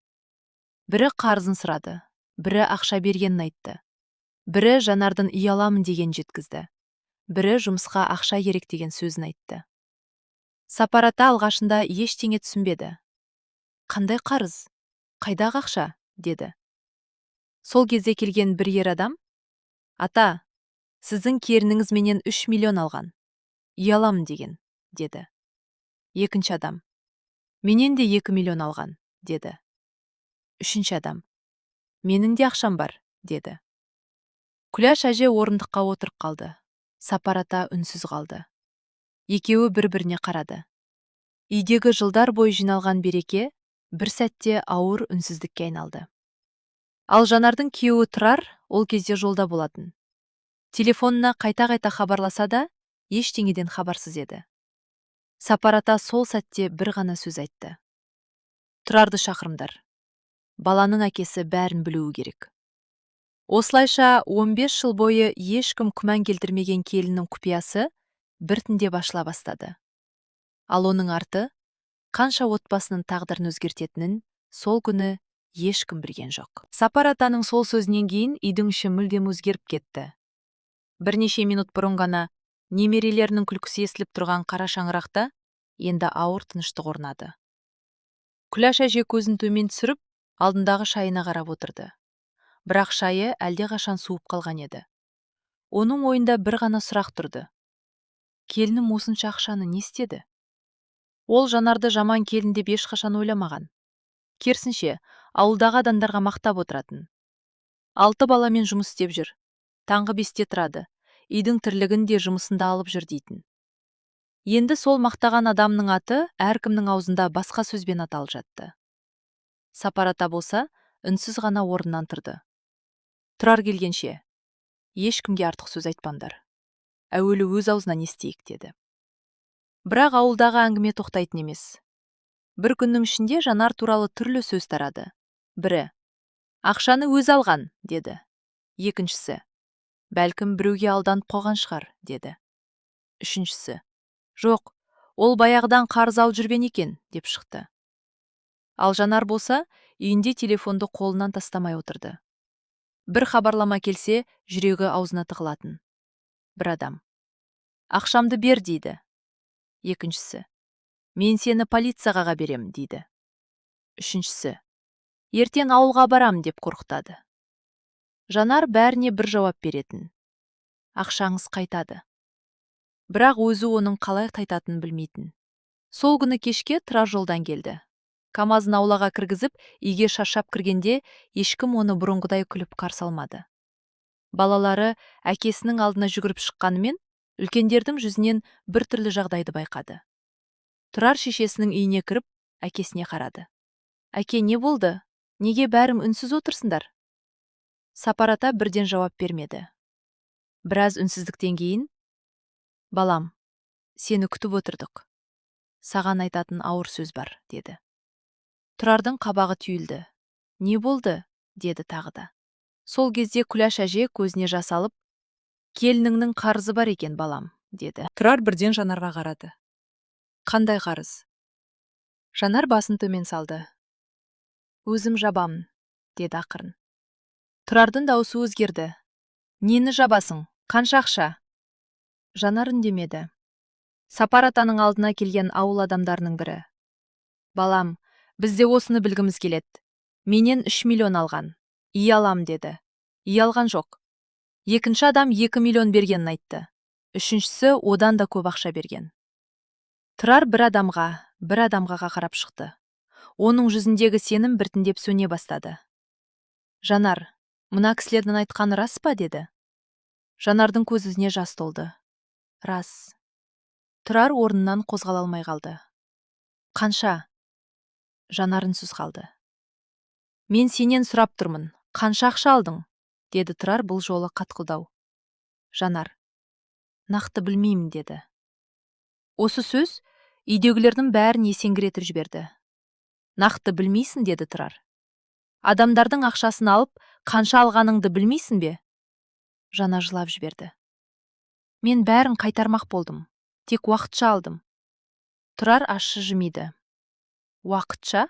Бірі қарызын сұрады, бірі ақша бергенін айтты, бірі Жанардың үй аламын деген жеткізді, бірі жұмысқа ақша керек деген сөзін айтты. Сапар ата алғашында ештеңе түсінбеді. «Қандай қарыз? Қайдағы ақша?» – деді. Сол кезде келген бір ер адам: «Ата, сіздің келініңіз менен 3 миллион алған, үй аламын деген», – деді. Екінші адам: «Менен де 2 миллион алған», – деді. Үшінші адам: «Менің де ақшам бар», – деді. Күләш әже орындыққа отырып қалды. Сапар ата үнсіз қалды. Екеуі бір-біріне қарады. Үйдегі жылдар бойы жиналған береке бір сәтте ауыр үнсіздікке айналды. Ал Жанардың күйеуі Тұрар ол кезде жолда болатын. Телефонына қайта-қайта хабарласа да, ештеңеден хабарсыз еді. Сапар ата сол сәтте бір ғана сөз айтты: «Тұрарды шақырыңдар. Баланың әкесі бәрін білуі керек». Осылайша 15 жыл бойы ешкім күмән келтірмеген келіннің құпиясы біртіндеп ашыла бастады. Ал оның арты қанша отбасының тағдырын өзгертетінін сол күні ешкім білген жоқ. Сапар атаның сол сөзінен кейін үйдің іші мүлдем өзгеріп кетті. Бірнеше минут бұрын ғана немерелерінің күлкісі естіліп тұрған қара шаңырақта енді ауыр тыныштық орнады. Күләш әже көзін төмен түсіріп, алдындағы шайына қарап отырды. Бірақ шайы әлдеқашан суып қалған еді. Оның ойында бір ғана сұрақ тұрды: келінім осынша ақшаны не істеді? Ол Жанарды жаман келін деп ешқашан ойламаған. Керісінше, ауылдағы адамдарға мақтап отыратын. Алты баламен жұмыс істеп жүр, таңғы 5-те тұрады, үйдің тірлігін де, жұмысын да алып жүр дейтін. Енді сол мақтаған адамның аты әркімнің аузында басқа сөзбен аталып жатты. Сапар ата болса, үнсіз ғана орнынан тұрды. «Тұрар келгенше ешкімге артық сөз айтпаңдар, әуелі өз аузынан естиік», – деді. Бірақ ауылдағы әңгіме тоқтайтын емес. Бір күннің ішінде Жанар туралы түрлі сөз тарады. Бірі: «Ақшаны өзі алған», – деді. Екіншісі: «Бәлкім, біреуге алданып қойған шығар», – деді. Үшіншісі: «Жоқ, ол баяғыдан қарыз алып жүрген екен», – деп шықты. Ал Жанар болса, үйінде телефонды қолынан тастамай отырды. Бір хабарлама келсе, жүрегі аузына тығылатын. Бір адам: «Ақшамды бер», – дейді. Екіншісі: «Мен сені полицияға беремін», – дейді. Үшіншісі: «Ертең ауылға барам», – деп қорқытады. Жанар бәріне бір жауап беретін: «Ақшаңыз қайтады». Бірақ өзі оның қалай қайтатынын білмейтін. Сол күні кешке Тұрар жолдан келді. Камазын аулаға кіргізіп, үйге шаршап кіргенде, ешкім оны бұрынғыдай күліп қарсы алмады. Балалары әкесінің алдына жүгіріп шыққанымен, үлкендердің жүзінен бір түрлі жағдайды байқады. Тұрар шешесінің үйіне кіріп, әкесіне қарады. «Әке, не болды? Неге бәрің үнсіз отырсыңдар?» Сапар ата бірден жауап бермеді. Біраз үнсіздіктен кейін: «Балам, Сені күтіп отырдық. Саған айтатын ауыр сөз бар», – деді. Тұрардың қабағы түйілді. «Не болды?» – деді тағы да. Сол кезде Күләш әже көзіне жас алып: «Келініңнің қарызы бар екен, балам», – деді. Тұрар бірден Жанарға қарады. «Қандай қарыз?» Жанар басын төмен салды. «Өзім жабамын», – деді ақырын. Тұрардың даусы өзгерді. «Нені жабасың? Қанша ақша?» Жанар үндемеді. Сапар атаның алдына келген ауыл адамдарының бірі: «Балам, біз де осыны білгіміз келеді. Менен 3 миллион алған. Үй алам деді. Үй алған жоқ. Екінші адам 2 миллион бергенін айтты. Үшіншісі одан да көп ақша берген». Тұрар бір адамға, бір адамға қарап шықты. Оның жүзіндегі сенім біртіндеп сөне бастады. «Жанар, мына кісілердің айтқаны рас па?» – деді. Жанардың көзіне жас толды. «Рас». Тұрар орнынан қозғала алмай қалды. «Қанша?» Жанар үнсіз қалды. «Мен сенен сұрап тұрмын, қанша ақша алдың?» – деді Тұрар бұл жолы қатқылдау. Жанар: «Нақты білмеймін», – деді. Осы сөз үйдегілердің бәрін есеңгіретіп жіберді. «Нақты білмейсің?» – деді Тұрар. «Адамдардың ақшасын алып, қанша алғаныңды білмейсің бе?» Жанар жылап жіберді. «Мен бәрін қайтармақ болдым, тек уақытша алдым». Тұрар ащы жымиды. «Уақытша?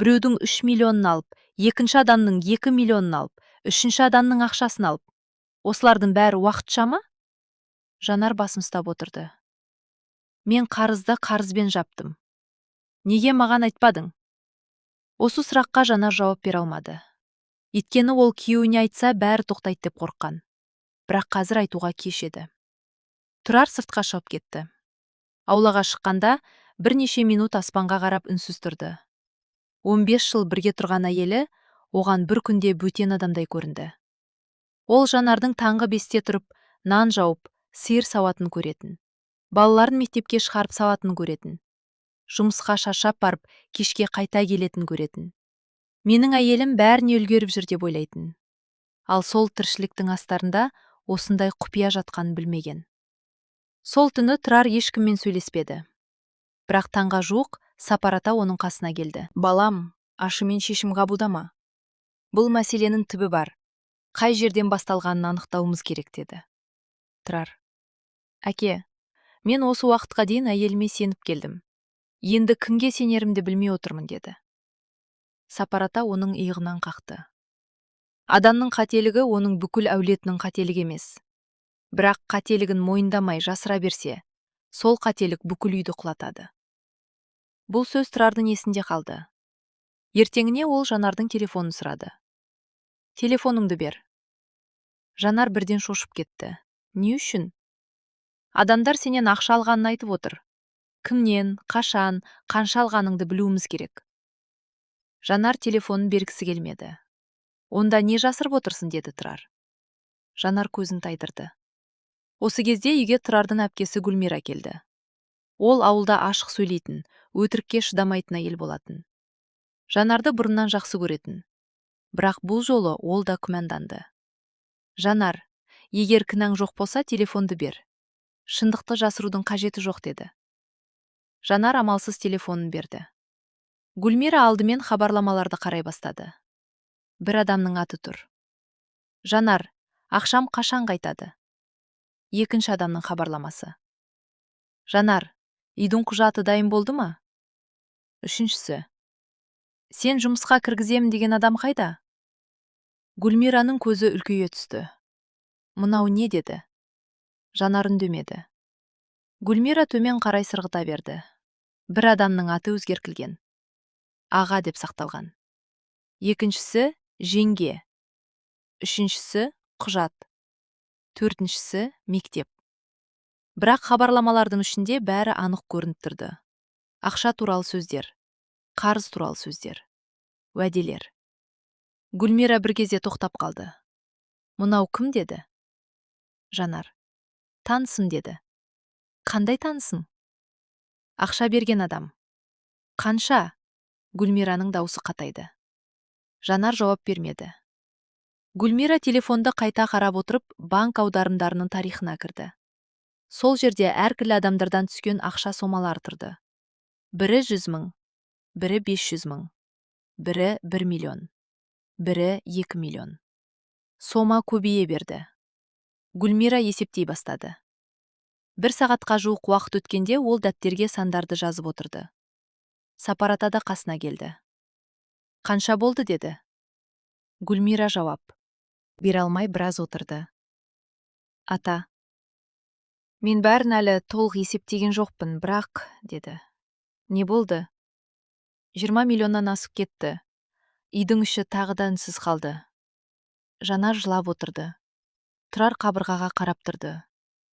Біреудің 3 миллионын алып, екінші адамның 2 миллионын алып, үшінші адамның ақшасын алып, осылардың бәрі уақытша ма?» Жанар басын ұстап отырды. «Мен қарызды қарызбен жаптым». «Неге маған айтпадың?» Осы сұраққа Жанар жауап бере алмады. Өйткені ол күйеуіне айтса, бәрі тоқтайды деп қорыққан. Бірақ қазір айтуға кеш еді. Тұрар сыртқа шығып кетті. Аулаға шыққанда бірнеше минут аспанға қарап үнсіз тұрды. 15 жыл бірге тұрған әйелі оған бір күнде бөтен адамдай көрінді. Ол Жанардың таңғы 5-те тұрып, нан жауып, сиыр сауатын көретін. Балаларын мектепке шығарып салатынын көретін. Жұмысқа шаршап барып, кешке қайта келетін көретін. Менің әйелім бәріне үлгеріп жүр деп ойлайтын. Ал сол тіршіліктің астарында осындай құпия жатқанын білмеген. Сол түні Тұрар ешкіммен сөйлеспеді. Бірақ таңға жуық Сапар ата оның қасына келді. «Балам, ашумен шешім қабылдама. Бұл мәселенің түбі бар. Қай жерден басталғанын анықтауымыз керек», – деді. Тұрар: «Әке, мен осы уақытқа дейін әйеліме сеніп келдім. Енді кімге сенерімді білмей отырмын», – деді. Сапар ата оның иығынан қақты. «Адамның қателігі оның бүкіл әулетінің қателігі емес. Бірақ қателігін мойындамай жасыра берсе, сол қателік бүкіл үйді құлатады». Бұл сөз Тұрардың есінде қалды. Ертеңіне ол Жанардың телефонын сұрады. «Телефоныңды бер». Жанар бірден шошып кетті. «Не үшін?» «Адамдар сенен ақша алғанын айтып отыр. Кімнен, қашан, қанша алғаныңды білуіміз керек». Жанар телефонын бергісі келмеді. «Онда не жасырып отырсың?» – деді Тұрар. Жанар көзін тайдырды. Осы кезде үйге Тұрардың әпкесі Гүлмира келді. Ол ауылда ашық сөйлейтін, өтірікке шыдамайтын әйел болатын. Жанарды бұрыннан жақсы көретін. Бірақ бұл жолы ол да күмәнданды. «Жанар, егер кінәң жоқ болса, телефонды бер. Шындықты жасырудың қажеті жоқ», – деді. Жанар амалсыз телефонын берді. Гүлмира алдымен хабарламаларды қарай бастады. Бір адамның аты тұр: «Жанар, ақшам қашан қайтады?» Екінші адамның хабарламасы: «Жанар, үйдің құжаты дайын болды ма?» Үшіншісі: «Сен жұмысқа кіргіземін деген адам қайда?» Гүлмираның көзі үлкейе түсті. «Мынау не?» – деді. Жанар үндемеді. Гүлмира төмен қарай сырғыта берді. Бір адамның аты өзгертілген. «Аға» деп сақталған. Екіншісі – «жеңге». Үшіншісі – «құжат». Төртіншісі – «мектеп». Бірақ хабарламалардың ішінде бәрі анық көрініп тұрды. Ақша туралы сөздер, қарыз туралы сөздер, уәделер. Гүлмира бір кезде тоқтап қалды. «Мынау кім?» – деді. Жанар: «Танысым», – деді. «Қандай танысың?» «Ақша берген адам». «Қанша?» Гүлмираның даусы қатайды. Жанар жауап бермеді. Гүлмира телефонды қайта қарап отырып, банк аударымдарының тарихына кірді. Сол жерде әртүрлі адамдардан түскен ақша сомалары тұрды. Бірі 100 000, бірі 500 000, бірі 1 миллион, бірі 2 миллион. Сома көбейе берді. Гүлмира есептей бастады. Бір сағатқа жуық уақыт өткенде ол дәптерге сандарды жазып отырды. Сапар ата да қасына келді. «Қанша болды?» – деді. Гүлмира жауап бере алмай біраз отырды. «Ата, мен бәрін әлі толық есептеген жоқпын, бірақ, – деді. – Не болды? 20 миллионнан асып кетті. Үйдің іші тағы да үнсіз қалды. Жанар жылап отырды. Тұрар қабырғаға қарап тұрды.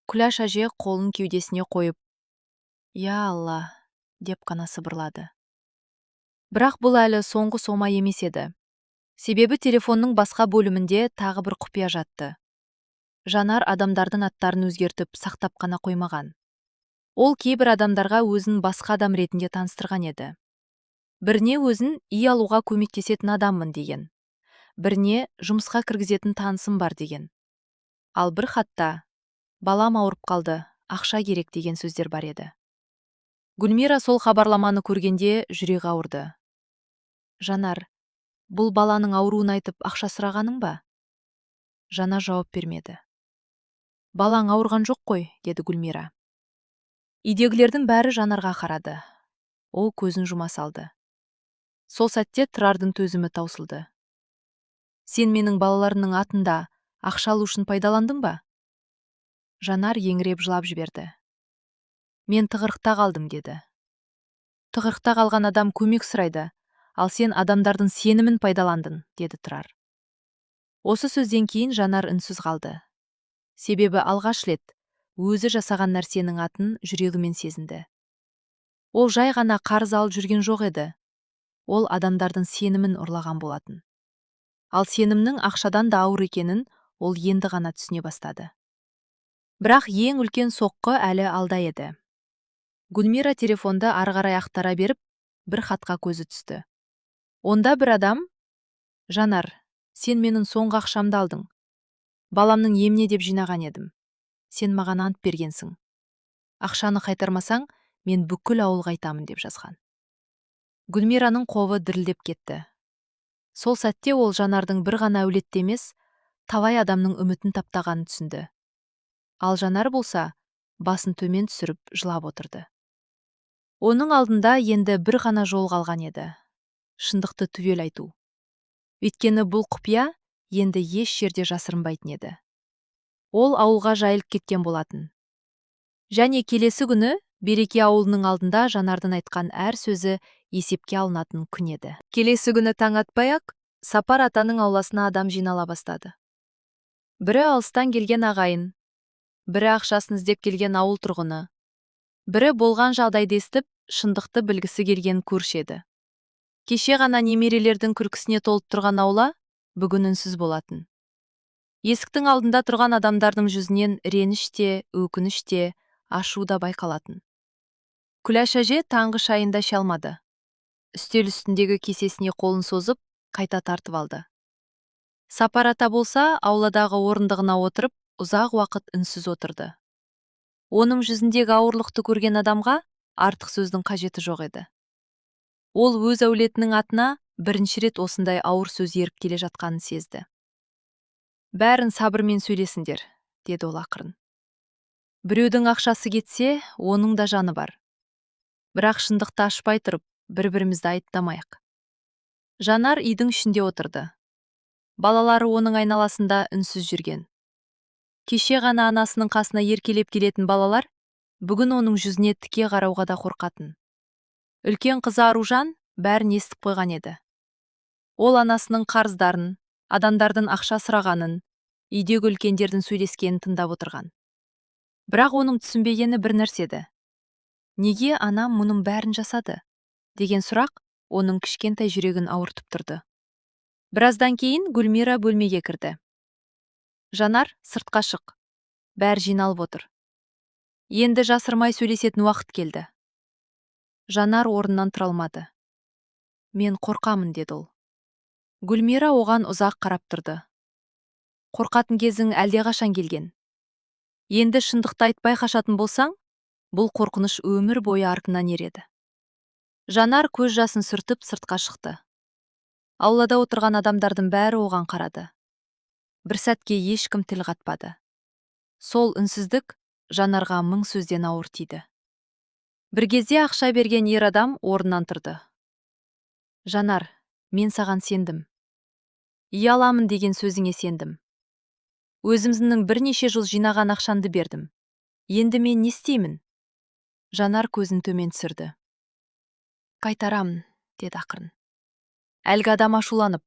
Күләш әже қолын кеудесіне қойып, «Я Алла», – деп қана сыбырлады. Бірақ бұл әлі соңғы сома емес еді. Себебі телефонның басқа бөлімінде тағы бір құпия жатты. Жанар адамдардың аттарын өзгертіп сақтап қана қоймаған. Ол кейбір адамдарға өзін басқа адам ретінде таныстырған еді. Біріне өзін үй алуға көмектесетін адаммын деген. Біріне жұмысқа кіргізетін танысым бар деген. Ал бір хатта «балам ауырып қалды, ақша керек» деген сөздер бар еді. Гүлмира сол хабарламаны көргенде жүрегі ауырды. «Жанар, бұл баланың ауруын айтып ақша сұрағаның ба?» Жанар жауап бермеді. «Балаң ауырған жоқ қой», – деді Гүлмира. Үйдегілердің бәрі Жанарға қарады. Ол көзін жұма салды. Сол сәтте Тұрардың төзімі таусылды. «Сен менің балаларымның атында ақша алу үшін пайдаландың ба?» Жанар еңіреп жылап жіберді. «Мен тығырықта қалдым», – деді. «Тығырықта қалған адам көмек сұрайды, ал сен адамдардың сенімін пайдаландың», – деді Тұрар. Осы сөзден кейін Жанар үнсіз қалды. Себебі алғаш рет өзі жасаған нәрсенің атын жүрегімен сезінді. Ол жай ғана қарыз алып жүрген жоқ еді. Ол адамдардың сенімін ұрлаған болатын. Ал сенімнің ақшадан да ауыр екенін ол енді ғана түсіне бастады. Бірақ ең үлкен соққы әлі алда еді. Гүлмира телефонды ары қарай ақтара беріп, бір хатқа көзі түсті. Онда бір адам: «Жанар, сен менің соңғы ақшамды алдың. Баламның еміне деп жинаған едім. Сен маған ант бергенсің. Ақшаны қайтармасаң, мен бүкіл ауылға айтамын», – деп жазған. Гүлмираның қолы дірілдеп кетті. Сол сәтте ол Жанардың бір ғана әулетті емес, талай адамның үмітін таптағанын түсінді. Ал Жанар болса, басын төмен түсіріп жылап отырды. Оның алдында енді бір ғана жол қалған еді: шындықты түгел айту. Өйткені бұл құпия енді еш жерде жасырынбайтын еді. Ол ауылға жайылып кеткен болатын. Және келесі күні Береке ауылының алдында Жанардың айтқан әр сөзі есепке алынатын күн еді. Келесі күні таң атпай-ақ Сапар атаның ауласына адам жинала бастады. Бірі алыстан келген ағайын, бірі ақшасын іздеп келген ауыл тұрғыны, бірі болған жағдайды естіп, шындықты білгісі келген көрші еді. Кеше ғана немерелердің күлкісіне толып тұрған аула бүгін үнсіз болатын. Есіктің алдында тұрған адамдардың жүзінен реніш те, өкініш те, ашу да байқалатын. Күләш әже таңғы шайын да іше алмады. Үстел үстіндегі кесесіне қолын созып, қайта тартып алды. Сапар ата болса, ауладағы орындығына отырып, ұзақ уақыт үнсіз отырды. Оның жүзіндегі ауырлықты көрген адамға артық сөздің қажеті жоқ еді. Ол өз әулетінің атына бірінші рет осындай ауыр сөз еріп келе жатқанын сезді. «Бәрін сабырмен сөйлесіңдер», – деді ол ақырын. «Біреудің ақшасы кетсе, оның да жаны бар. Бірақ шындықты ашпай тұрып, бір-бірімізді айыптамайық». Жанар үйдің ішінде отырды. Балалары оның айналасында үнсіз жүрген. Кеше ғана анасының қасына еркелеп келетін балалар бүгін оның жүзіне тіке қарауға да қорқатын. Үлкен қызы Аружан бәрін естіп қойған еді. Ол анасының қарыздарын, адамдардың ақша сұрағанын, үйдегі үлкендердің сөйлескенін тыңдап отырған. Бірақ оның түсінбегені бір нәрсе еді. «Неге анам мұның бәрін жасады?» деген сұрақ оның кішкентай жүрегін ауыртып тұрды. Біраздан кейін Гүлмира бөлмеге кірді. «Жанар, сыртқа шық. Бәрі жиналып отыр. Енді жасырмай сөйлесетін уақыт келді». Жанар орнынан тұра алмады. «Мен қорқамын», – деді ол. Гүлмира оған ұзақ қарап тұрды. «Қорқатын кезің әлдеқашан келген. Енді шындықты айтпай қашатын болсаң, бұл қорқыныш өмір бойы артынан ереді. Жанар көз жасын сүртіп, сыртқа шықты. Аулада отырған адамдардың бәрі оған қарады. Бір сәтке ешкім тіл қатпады. Сол үнсіздік Жанарға мың сөзден ауыр тиді. Бір кезде ақша берген ер адам орнынан тұрды. «Жанар, мен саған сендім. Үй аламын деген сөзіңе сендім. Өзіміздің бірнеше жыл жинаған ақшамды бердім. Енді мен не істеймін?» Жанар көзін төмен түсірді. «Қайтарамын», – деді ақырын. Әлгі адам ашуланып: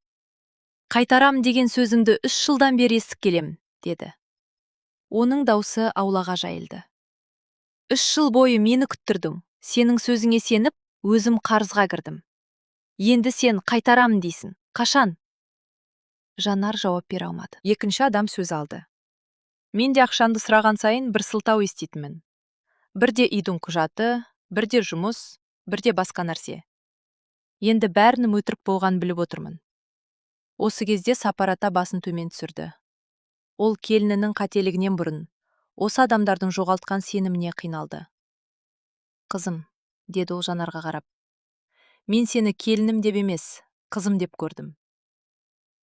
«Қайтарам деген сөзіңді 3 жылдан бері естіп келемін», – деді. Оның даусы аулаға жайылды. «3 жыл бойы мені күттірдің. Сенің сөзіңе сеніп, өзім қарызға кірдім. Енді сен қайтарамын дейсің. Қашан?» Жанар жауап бере алмады. Екінші адам сөз алды. «Мен де ақшамды сұраған сайын бір сылтау еститінмін. Бірде үйдің құжаты, бірде жұмыс, бірде басқа нәрсе. Енді бәрінің өтірік болғанын біліп отырмын». Осы кезде Сапар ата басын төмен түсірді. Ол келінінің қателігінен бұрын осы адамдардың жоғалтқан сеніміне қиналды. «Қызым, – деді ол Жанарға қарап, – мен сені келінім деп емес, қызым деп көрдім.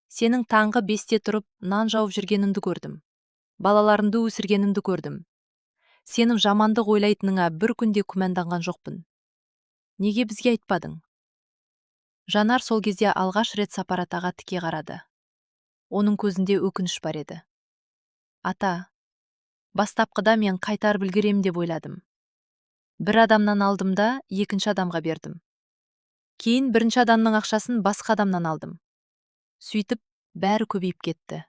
Сенің таңғы 5-те тұрып нан жауып жүргеніңді көрдім. Балаларыңды өсіргеніңді көрдім. Сенің жамандық ойлайтыныңа бір күнде күмәнданған жоқпын. Неге бізге айтпадың?» Жанар сол кезде алғаш рет Сапар атаға тіке қарады. Оның көзінде өкініш бар еді. «Ата, бастапқыда мен қайтарып үлгерем деп ойладым. Бір адамнан алдым да, екінші адамға бердім. Кейін бірінші адамның ақшасын басқа адамнан алдым. Сөйтіп, бәрі көбейіп кетті».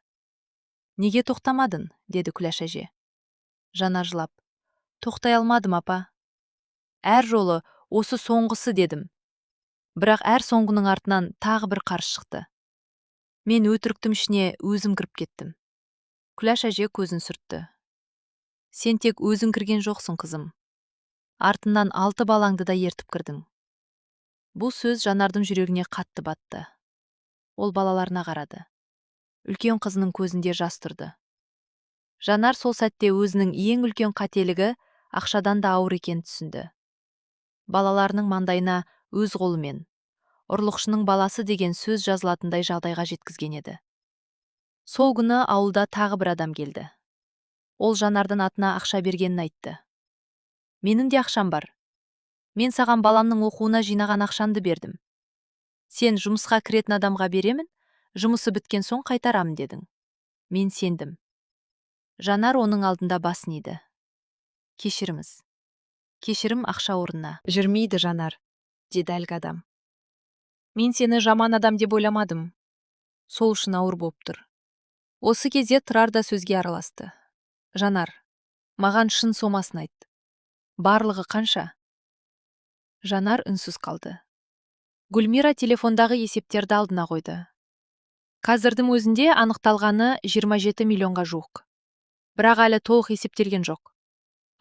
«Неге тоқтамадың?» – деді Күләш әже. Жанар жылап: «Тоқтай алмадым, апа. Әр жолы осы соңғысы дедім. Бірақ әр соңғының артынан тағы бір қарыз шықты. Мен өтіріктің ішіне өзім кіріп кеттім». Күләш әже көзін сүртті. «Сен тек өзің кірген жоқсың, қызым. Артынан алты балаңды да ертіп кірдің». Бұл сөз Жанардың жүрегіне қатты батты. Ол балаларына қарады. Үлкен қызының көзінде жас тұрды. Жанар сол сәтте өзінің ең үлкен қателігі ақшадан да ауыр екенін түсінді. Балаларының маңдайына өз қолымен «ұрлықшының баласы» деген сөз жазылатындай жағдайға жеткізген еді. Сол күні ауылда тағы бір адам келді. Ол Жанардың атына ақша бергенін айтты. «Менің де ақшам бар. Мен саған баламның оқуына жинаған ақшамды бердім. Сен жұмысқа кіретін адамға беремін, жұмысы біткен соң қайтарамын дедің. Мен сендім». Жанар оның алдында басын иді. «Кешіріңіз. Кешірім ақша орнына». Жүрмейді, Жанар, деді әлгі адам. «Мен сені жаман адам деп ойламадым. Сол үшін ауыр болып тұр». Осы кезде Тұрар да сөзге араласты. «Жанар, маған шын сомасын айт. Барлығы қанша?» Жанар үнсіз қалды. Гүлмира телефондағы есептерді алдына қойды. Қазірдің өзінде анықталғаны 27 миллионға жуық. Бірақ әлі толық есептелген жоқ.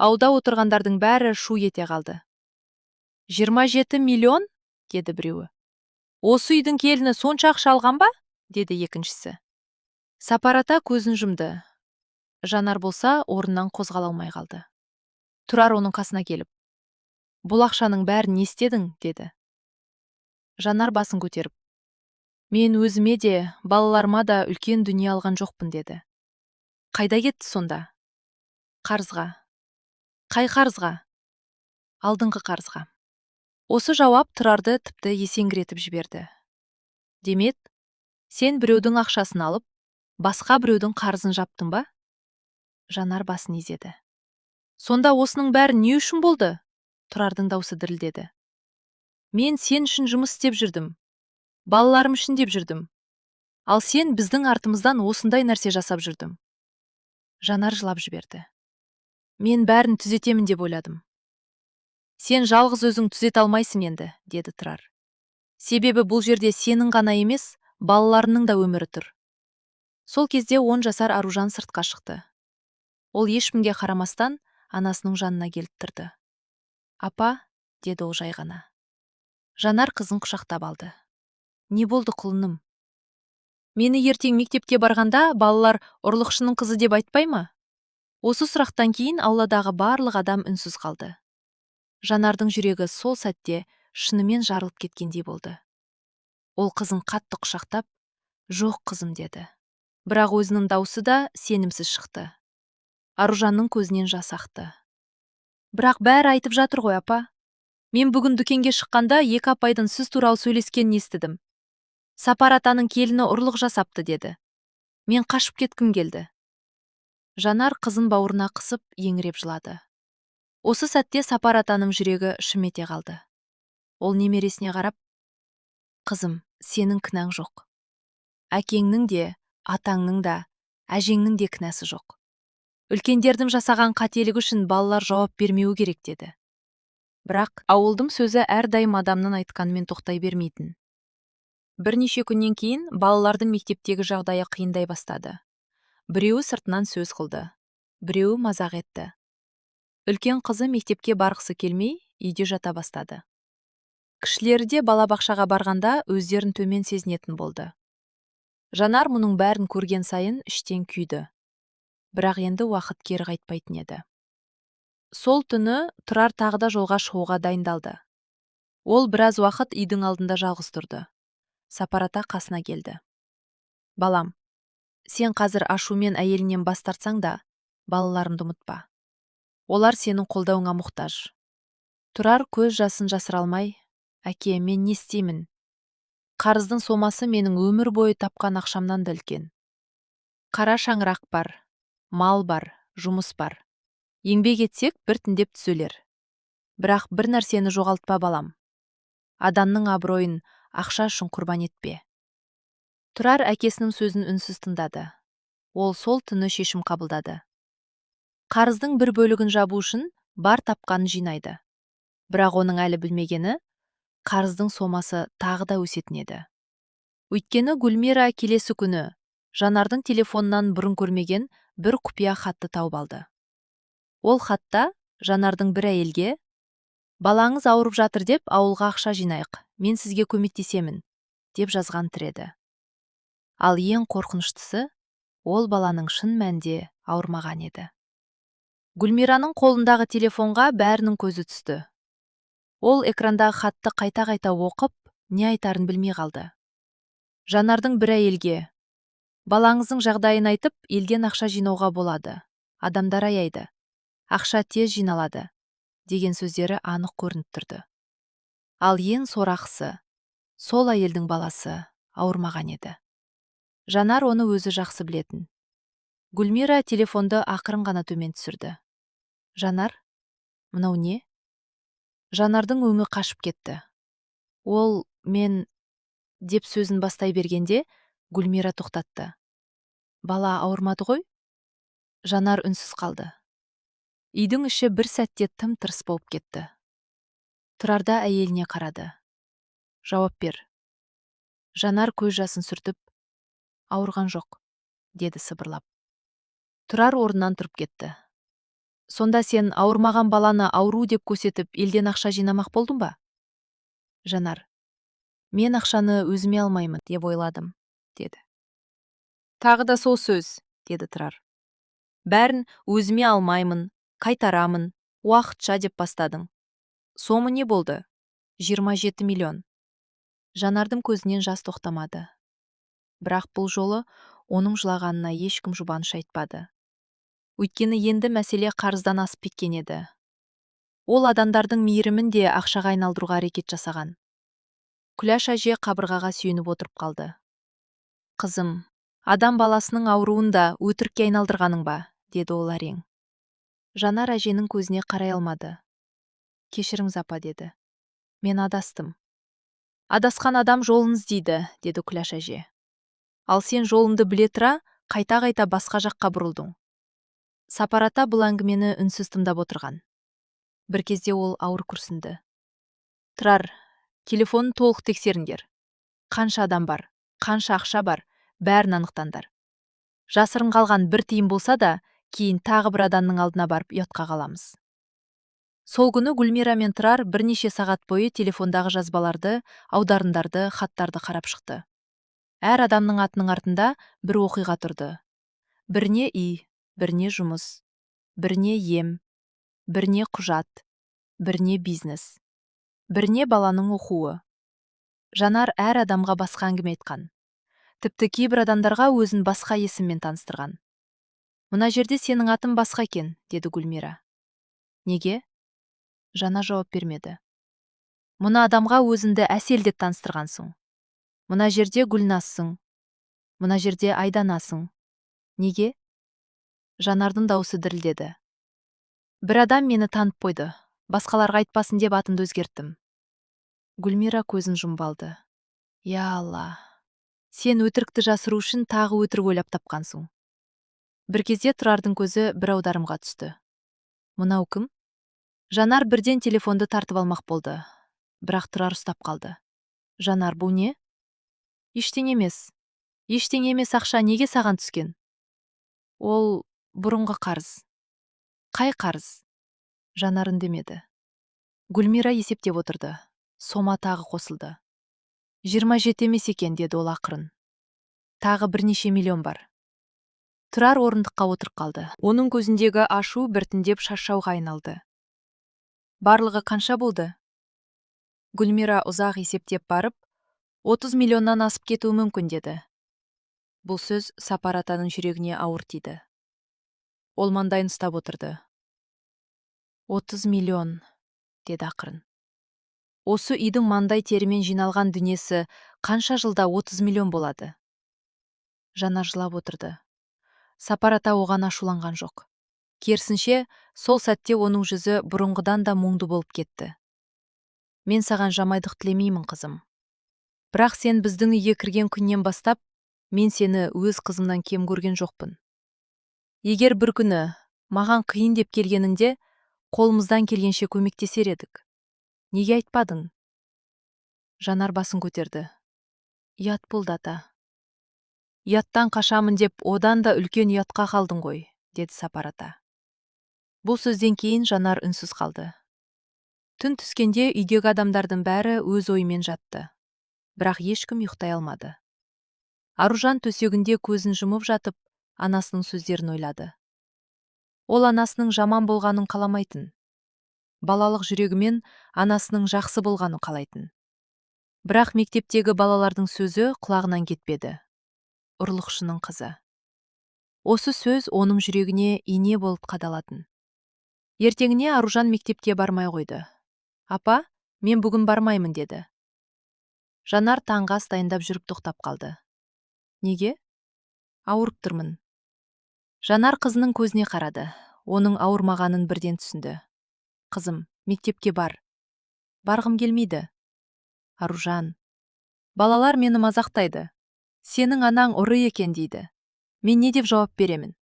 Ауылда отырғандардың бәрі шу ете қалды. «27 миллион?» – деді біреуі. «Осы үйдің келіні сонша ақша алған ба?» – деді екіншісі. Сапар ата көзін жұмды. Жанар болса, орнынан қозғала алмай қалды. Тұрар оның қасына келіп: «Бұл ақшаның бәрін не істедің?» – деді. Жанар басын көтеріп: «Мен өзіме де, балаларыма да үлкен дүние алған жоқпын», – деді. «Қайда кетті сонда?» «Қарызға». «Қай қарызға?» «Алдыңғы қарызға». Осы жауап Тұрарды тіпті есеңгіретіп жіберді. «Демек, сен біреудің ақшасын алып, басқа біреудің қарызын жаптың ба?» Жанар басын изеді. «Сонда осының бәрі не үшін болды?» Тұрардың даусы дірілдеді. «Мен сен үшін жұмыс істеп жүрдім. Балаларым үшін деп жүрдім. Ал сен біздің артымыздан осындай нәрсе жасап жүрдің». Жанар жылап жіберді. «Мен бәрін түзетемін деп ойладым». «Сен жалғыз өзің түзете алмайсың енді», – деді Тұрар. «Себебі бұл жерде сенің ғана емес, балаларыңның да өмірі тұр». Сол кезде 10 жасар Аружан сыртқа шықты. Ол ешкімге қарамастан анасының жанына келіп тұрды. «Апа», – деді ол жай ғана. Жанар қызын құшақтап алды. «Не болды, құлыным?» «Мені ертең мектепке барғанда балалар ұрлықшының қызы деп айтпай ма?» Осы сұрақтан кейін ауладағы барлық адам үнсіз қалды. Жанардың жүрегі сол сәтте шынымен жарылып кеткендей болды. Ол қызын қатты құшақтап, «Жоқ, қызым», – деді. Бірақ өзінің даусы да сенімсіз шықты. Аружанның көзінен жас ақты. «Бірақ бәрі айтып жатыр ғой, апа. Мен бүгін дүкенге шыққанда екі апайдың сіз туралы сөйлескенін естідім. Сапар атаның келіні ұрлық жасапты деді. Мен қашып кеткім келді». Жанар қызын бауырына қысып, еңіреп жылады. Осы сәтте Сапар атаның жүрегі шым ете қалды. Ол немересіне қарап, «Қызым, сенің кінәң жоқ. Әкеңнің де, атаңның да, әжеңнің де кінәсі жоқ. Үлкендердің жасаған қателігі үшін балалар жауап бермеуі керек», – деді. Бірақ ауылдың сөзі әрдайым адамның айтқанымен тоқтай бермейтін. Бірнеше күннен кейін балалардың мектептегі жағдайы қиындай бастады. Біреуі сыртынан сөз қылды, біреуі мазақ етті. Үлкен қызы мектепке барғысы келмей, үйде жата бастады. Кішілері де балабақшаға барғанда өздерін төмен сезінетін болды. Жанар мұның бәрін көрген сайын іштен күйді. Бірақ енді уақыт кері қайтпайтын еді. Сол түні Тұрар тағы да жолға шығуға дайындалды. Ол біраз уақыт үйдің алдында жалғыз тұрды. Сапар ата қасына келді. «Балам, сен қазір ашумен әйелінен бас тартсаң да, балаларыңды ұмытпа. Олар сенің қолдауыңа мұқтаж». Тұрар көз жасын жасыра алмай, «Әке, мен не істеймін? Қарыздың сомасы менің өмір бойы тапқан ақшамнан да үлкен. Қара шаңырақ бар, мал бар, жұмыс бар. Еңбек етсек, біртіндеп түзелер. Бірақ бір нәрсені жоғалтпа, балам. Адамның абыройын ақша үшін құрбан етпе». Тұрар әкесінің сөзін үнсіз тыңдады. Ол сол түні шешім қабылдады. Қарыздың бір бөлігін жабу үшін бар тапқанын жинайды. Бірақ оның әлі білмегені, қарыздың сомасы тағы да өсетін еді. Өйткені Гүлмира келесі күні Жанардың телефонынан бұрын көрмеген бір құпия хатты тауып алды. Ол хатта Жанардың бір әйелге «Балаңыз ауырып жатыр деп ауылға ақша жинайық, мен сізге көмектесемін» деп жазған тіреді. Ал ең қорқыныштысы, ол баланың шын мәнде ауырмаған еді. Гүлмираның қолындағы телефонға бәрінің көзі түсті. Ол экрандағы хатты қайта-қайта оқып, не айтарын білмей қалды. Жанардың бір әйелге «Балаңыздың жағдайын айтып, елден ақша жинауға болады. Адамдар аяйды. Ақша тез жиналады» деген сөздері анық көрініп тұрды. Ал ең сорақысы, сол әйелдің баласы ауырмаған еді. Жанар оны өзі жақсы білетін. Гүлмира телефонды ақырын ғана төмен түсірді. «Жанар, мынау не?» Жанардың өңі қашып кетті. Ол «Мен» деп сөзін бастай бергенде, Гүлмира тоқтатты. «Бала ауырмады ғой?» Жанар үнсіз қалды. Үйдің іші бір сәтте тым тырыс болып кетті. Тұрар да әйеліне қарады. «Жауап бер». Жанар көз жасын сүртіп, «Ауырған жоқ», – деді сыбырлап. Тұрар орнынан тұрып кетті. «Сонда сен ауырмаған баланы ауру деп көрсетіп, елден ақша жинамақ болдың ба?» Жанар, «Мен ақшаны өзіме алмаймын деп ойладым», – деді. «Тағы да сол сөз», – деді Тұрар. «Бәрін өзіме алмаймын, қайтарамын, уақытша деп бастадың. Сомы не болды? 27 миллион». Жанардың көзінен жас тоқтамады. Бірақ бұл жолы оның жылағанына ешкім жұбаныш айтпады. Өйткені енді мәселе қарыздан асып кеткен еді. Ол адамдардың мейірімін де ақшаға айналдыруға әрекет жасаған. Күләш әже қабырғаға сүйеніп отырып қалды. «Қызым, адам баласының ауруын да өтірікке айналдырғаның ба?» – деді ол әрең. Жанар әженің көзіне қарай алмады. «Кешіріңіз, апа», – деді. «Мен адастым». «Адасқан адам жолын іздейді», – деді Күләш әже. «Ал сен жолыңды біле тұра, қайта-қайта басқа жаққа бұрылдың». Сапар ата бұл әңгімені үнсіз тыңдап отырған. Бір кезде ол ауыр күрсінді. «Тұрар, телефонын толық тексеріңдер. Қанша адам бар, қанша ақша бар, бәрін анықтаңдар. Жасырын қалған бір тиын болса да, кейін тағы бір адамның алдына барып ұятқа қаламыз». Сол күні Гүлмира мен Тұрар бірнеше сағат бойы телефондағы жазбаларды, аударымдарды, хаттарды қарап шықты. Әр адамның атының артында бір оқиға тұрды. Біріне үй, біріне жұмыс. Біріне ем, біріне құжат, біріне бизнес, біріне баланың оқуы. Жанар әр адамға басқа әңгіме айтқан. Тіпті кейбір адамдарға өзін басқа есіммен таныстырған. «Мына жерде сенің атың басқа екен», – деді Гүлмира. «Неге?» Жанар жауап бермеді. «Мына адамға өзіңді Әсел деп таныстырғансың. Мына жерде Гүлназсың, мына жерде Айданасың. Неге?» Жанардың даусы дірілдеді. «Бір адам мені танып қойды. Басқаларға айтпасын деп атымды өзгерттім». Гүлмира көзін жұмып алды. «Я Алла, сен өтірікті жасыру үшін тағы өтірік ойлап тапқансың». Бір кезде Тұрардың көзі бір аударымға түсті. «Мынау кім?» Жанар бірден телефонды тартып алмақ болды, бірақ Тұрар ұстап қалды. «Жанар, бұл не?» «Ештеңе емес». «Ештеңе емес ақша неге саған түскен?» «Ол бұрынғы қарыз». «Қай қарыз?» Жанар үндемеді. Гүлмира есептеп отырды. Сома тағы қосылды. 27 емес екен, деді ол ақырын. «Тағы бірнеше миллион бар». Тұрар орындыққа отырып қалды. Оның көзіндегі ашу біртіндеп шаршауға айналды. «Барлығы қанша болды?» Гүлмира ұзақ есептеп барып, 30 миллионнан асып кетуі мүмкін, деді. Бұл сөз Сапар атаның жүрегіне ауыр тиді. Ол маңдайын ұстап отырды. 30 миллион, деді ақырын. «Осы үйдің маңдай терімен жиналған дүниесі қанша жылда 30 миллион болады?» Жанар жылап отырды. Сапар ата оған ашуланған жоқ. Керісінше, сол сәтте оның жүзі бұрынғыдан да мұңды болып кетті. «Мен саған жамандық тілемеймін, қызым. Бірақ сен біздің үйге кірген күннен бастап мен сені өз қызымнан кем көрген жоқпын. Егер бір күні маған қиын деп келгенінде, қолымыздан келгенше көмектесер едік. Неге айтпадың?» Жанар басын көтерді. «Ұят болды, ата». «Ұяттан қашамын деп, одан да үлкен ұятқа қалдың ғой», – деді Сапар ата. Бұл сөзден кейін Жанар үнсіз қалды. Түн түскенде үйдегі адамдардың бәрі өз ойымен жатты. Бірақ ешкім ұйықтай алмады. Аружан төсегінде көзін жұмып жатып, анасының сөздерін ойлады. Ол анасының жаман болғанын қаламайтын. Балалық жүрегімен анасының жақсы болғанын қалайтын. Бірақ мектептегі балалардың сөзі құлағынан кетпеді. «Ұрлықшының қызы». Осы сөз оның жүрегіне ине болып қадалатын. Ертеңіне Аружан мектепке бармай қойды. «Апа, мен бүгін бармаймын», – деді. Жанар таңғы ас дайындап жүріп тоқтап қалды. «Неге?» «Ауырып тұрмын». Жанар қызының көзіне қарады. Оның ауырмағанын бірден түсінді. «Қызым, мектепке бар». «Барғым келмейді». «Аружан, балалар мені мазақтайды. Сенің анаң ұры екен дейді. Мен не деп жауап беремін?»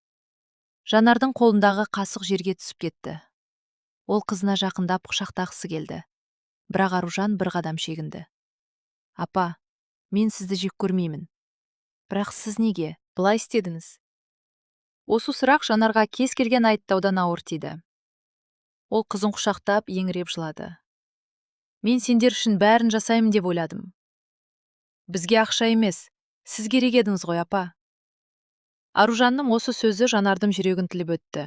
Жанардың қолындағы қасық жерге түсіп кетті. Ол қызына жақындап құшақтағысы келді. Бірақ Аружан бір қадам шегінді. «Апа, мен сізді жек көрмеймін. Бірақ сіз неге бұлай істедіңіз?» Осы сұрақ Жанарға кез келген айыптаудан ауыр тиді. Ол қызын құшақтап, еңіреп жылады. «Мен сендер үшін бәрін жасаймын деп ойладым. Бізге ақша емес, сіз керек едіңіз ғой, апа». Аружанның осы сөзі Жанардың жүрегін тіліп өтті.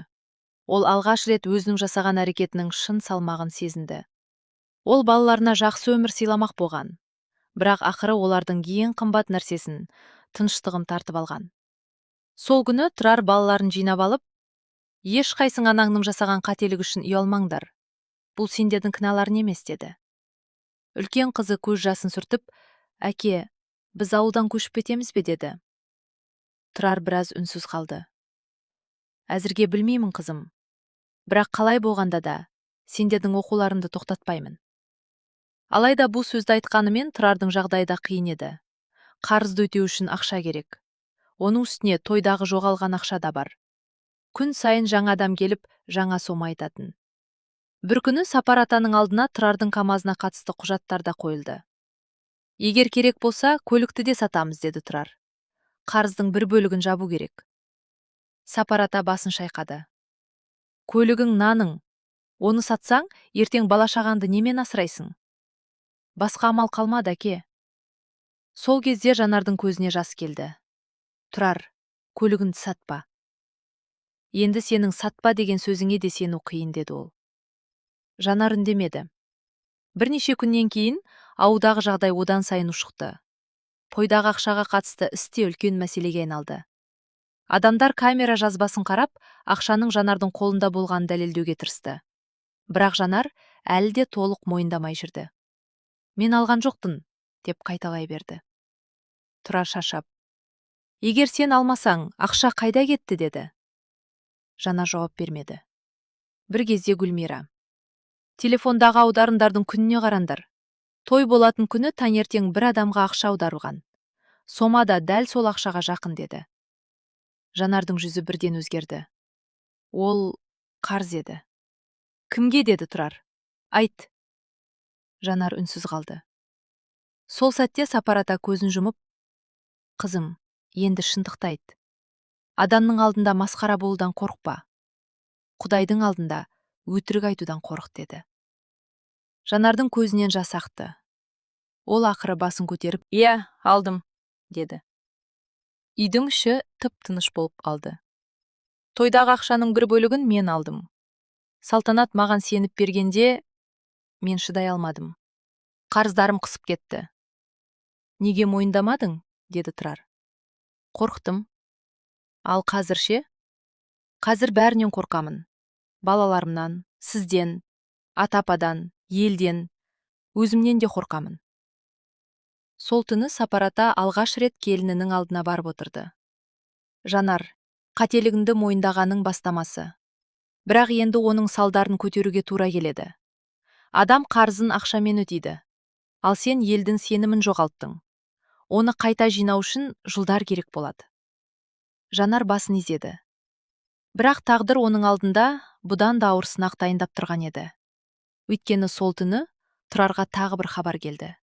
Ол алғаш рет өзінің жасаған әрекетінің шын салмағын сезінді. Ол балаларына жақсы өмір сыйламақ болған. Бірақ ақыры олардың ең қымбат нәрсесін, тыныштығын тартып алған. Сол күні Тұрар балаларын жинап алып, «Ешқайсың анаңның жасаған қателігі үшін ұялмаңдар. Бұл сендердің кінәларың емес», – деді. Үлкен қызы көз жасын сүртіп, «Әке, біз ауылдан көшіп кетеміз бе?» – деді. Тұрар біраз үнсіз қалды. «Әзірге білмеймін, қызым. Бірақ қалай болғанда да сендердің оқуларыңды тоқтатпаймын». Алайда бұл сөзді айтқанымен, Тұрардың жағдайы да қиын еді. Қарызды өтеу үшін ақша керек. Оның үстіне тойдағы жоғалған ақша да бар. Күн сайын жаңа адам келіп, жаңа сома айтатын. Бір күні Сапар атаның алдына Тұрардың КамАЗына қатысты құжаттар да қойылды. «Егер керек болса, көлікті де сатамыз», – деді Тұрар. «Қарыздың бір бөлігін жабу керек». Сапар ата басын шайқады. «Көлігің наның. Оны сатсаң, ертең бала-шағаңды немен асырайсың?» «Басқа амал қалмады, әке». Сол кезде Жанардың көзіне жас келді. «Тұрар, көлігіңді сатпа». Енді сенің сатпа деген сөзіңе де сену қиын, деді ол. Жанар үндемеді. Бірнеше күннен кейін ауылдағы жағдай одан сайын ушықты. Тойдағы ақшаға қатысты іс те үлкен мәселеге айналды. Адамдар камера жазбасын қарап, ақшаның Жанардың қолында болғанын дәлелдеуге тырысты. Бірақ Жанар әлі де толық мойындамай жүрді. «Мен алған жоқпын», деп қайталай берді. Тұрар шаршап: «Егер сен алмасаң, ақша қайда кетті?» деді. Жанар жауап бермеді. Бір кезде Гүлмира: «Телефондағы аударымдардың күніне қараңдар. Той болатын күні таңертең бір адамға ақша аударылған. Сома да дәл сол ақшаға жақын», деді. Жанардың жүзі бірден өзгерді. Ол қарыз еді. «Кімге?» деді Тұрар. «Айт». Жанар үнсіз қалды. Сол сәтте Сапар ата көзін жұмып: «Қызым, енді шындықты айт. Адамның алдында масқара болудан қорықпа, Құдайдың алдында өтірік айтудан қорық», деді. Жанардың көзінен жас ақты. Ол ақыры басын көтеріп: «Иә, алдым», деді. Үйдің іші тып тыныш болып алды. «Тойдағы ақшаның бір бөлігін мен алдым. Салтанат маған сеніп бергенде, мен шыдай алмадым. Қарыздарым қысып кетті». «Неге мойындамадың?» деді Тұрар. «Қорықтым». «Ал қазір ше?» «Қазір бәрінен қорқамын. Балаларымнан, сізден, ата ападан, елден, өзімнен де қорқамын». Сол түні Сапар ата алғаш рет келінінің алдына барып отырды. «Жанар, қателігіңді мойындағаның бастамасы. Бірақ енді оның салдарын көтеруге тура келеді. Адам қарызын ақшамен өтейді. Ал сен елдің сенімін жоғалттың. Оны қайта жинау үшін жылдар керек болады». Жанар басын изеді. Бірақ тағдыр оның алдында бұдан да ауыр сынақ дайындап тұрған еді. Өйткені сол түні Тұрарға тағы бір хабар келді.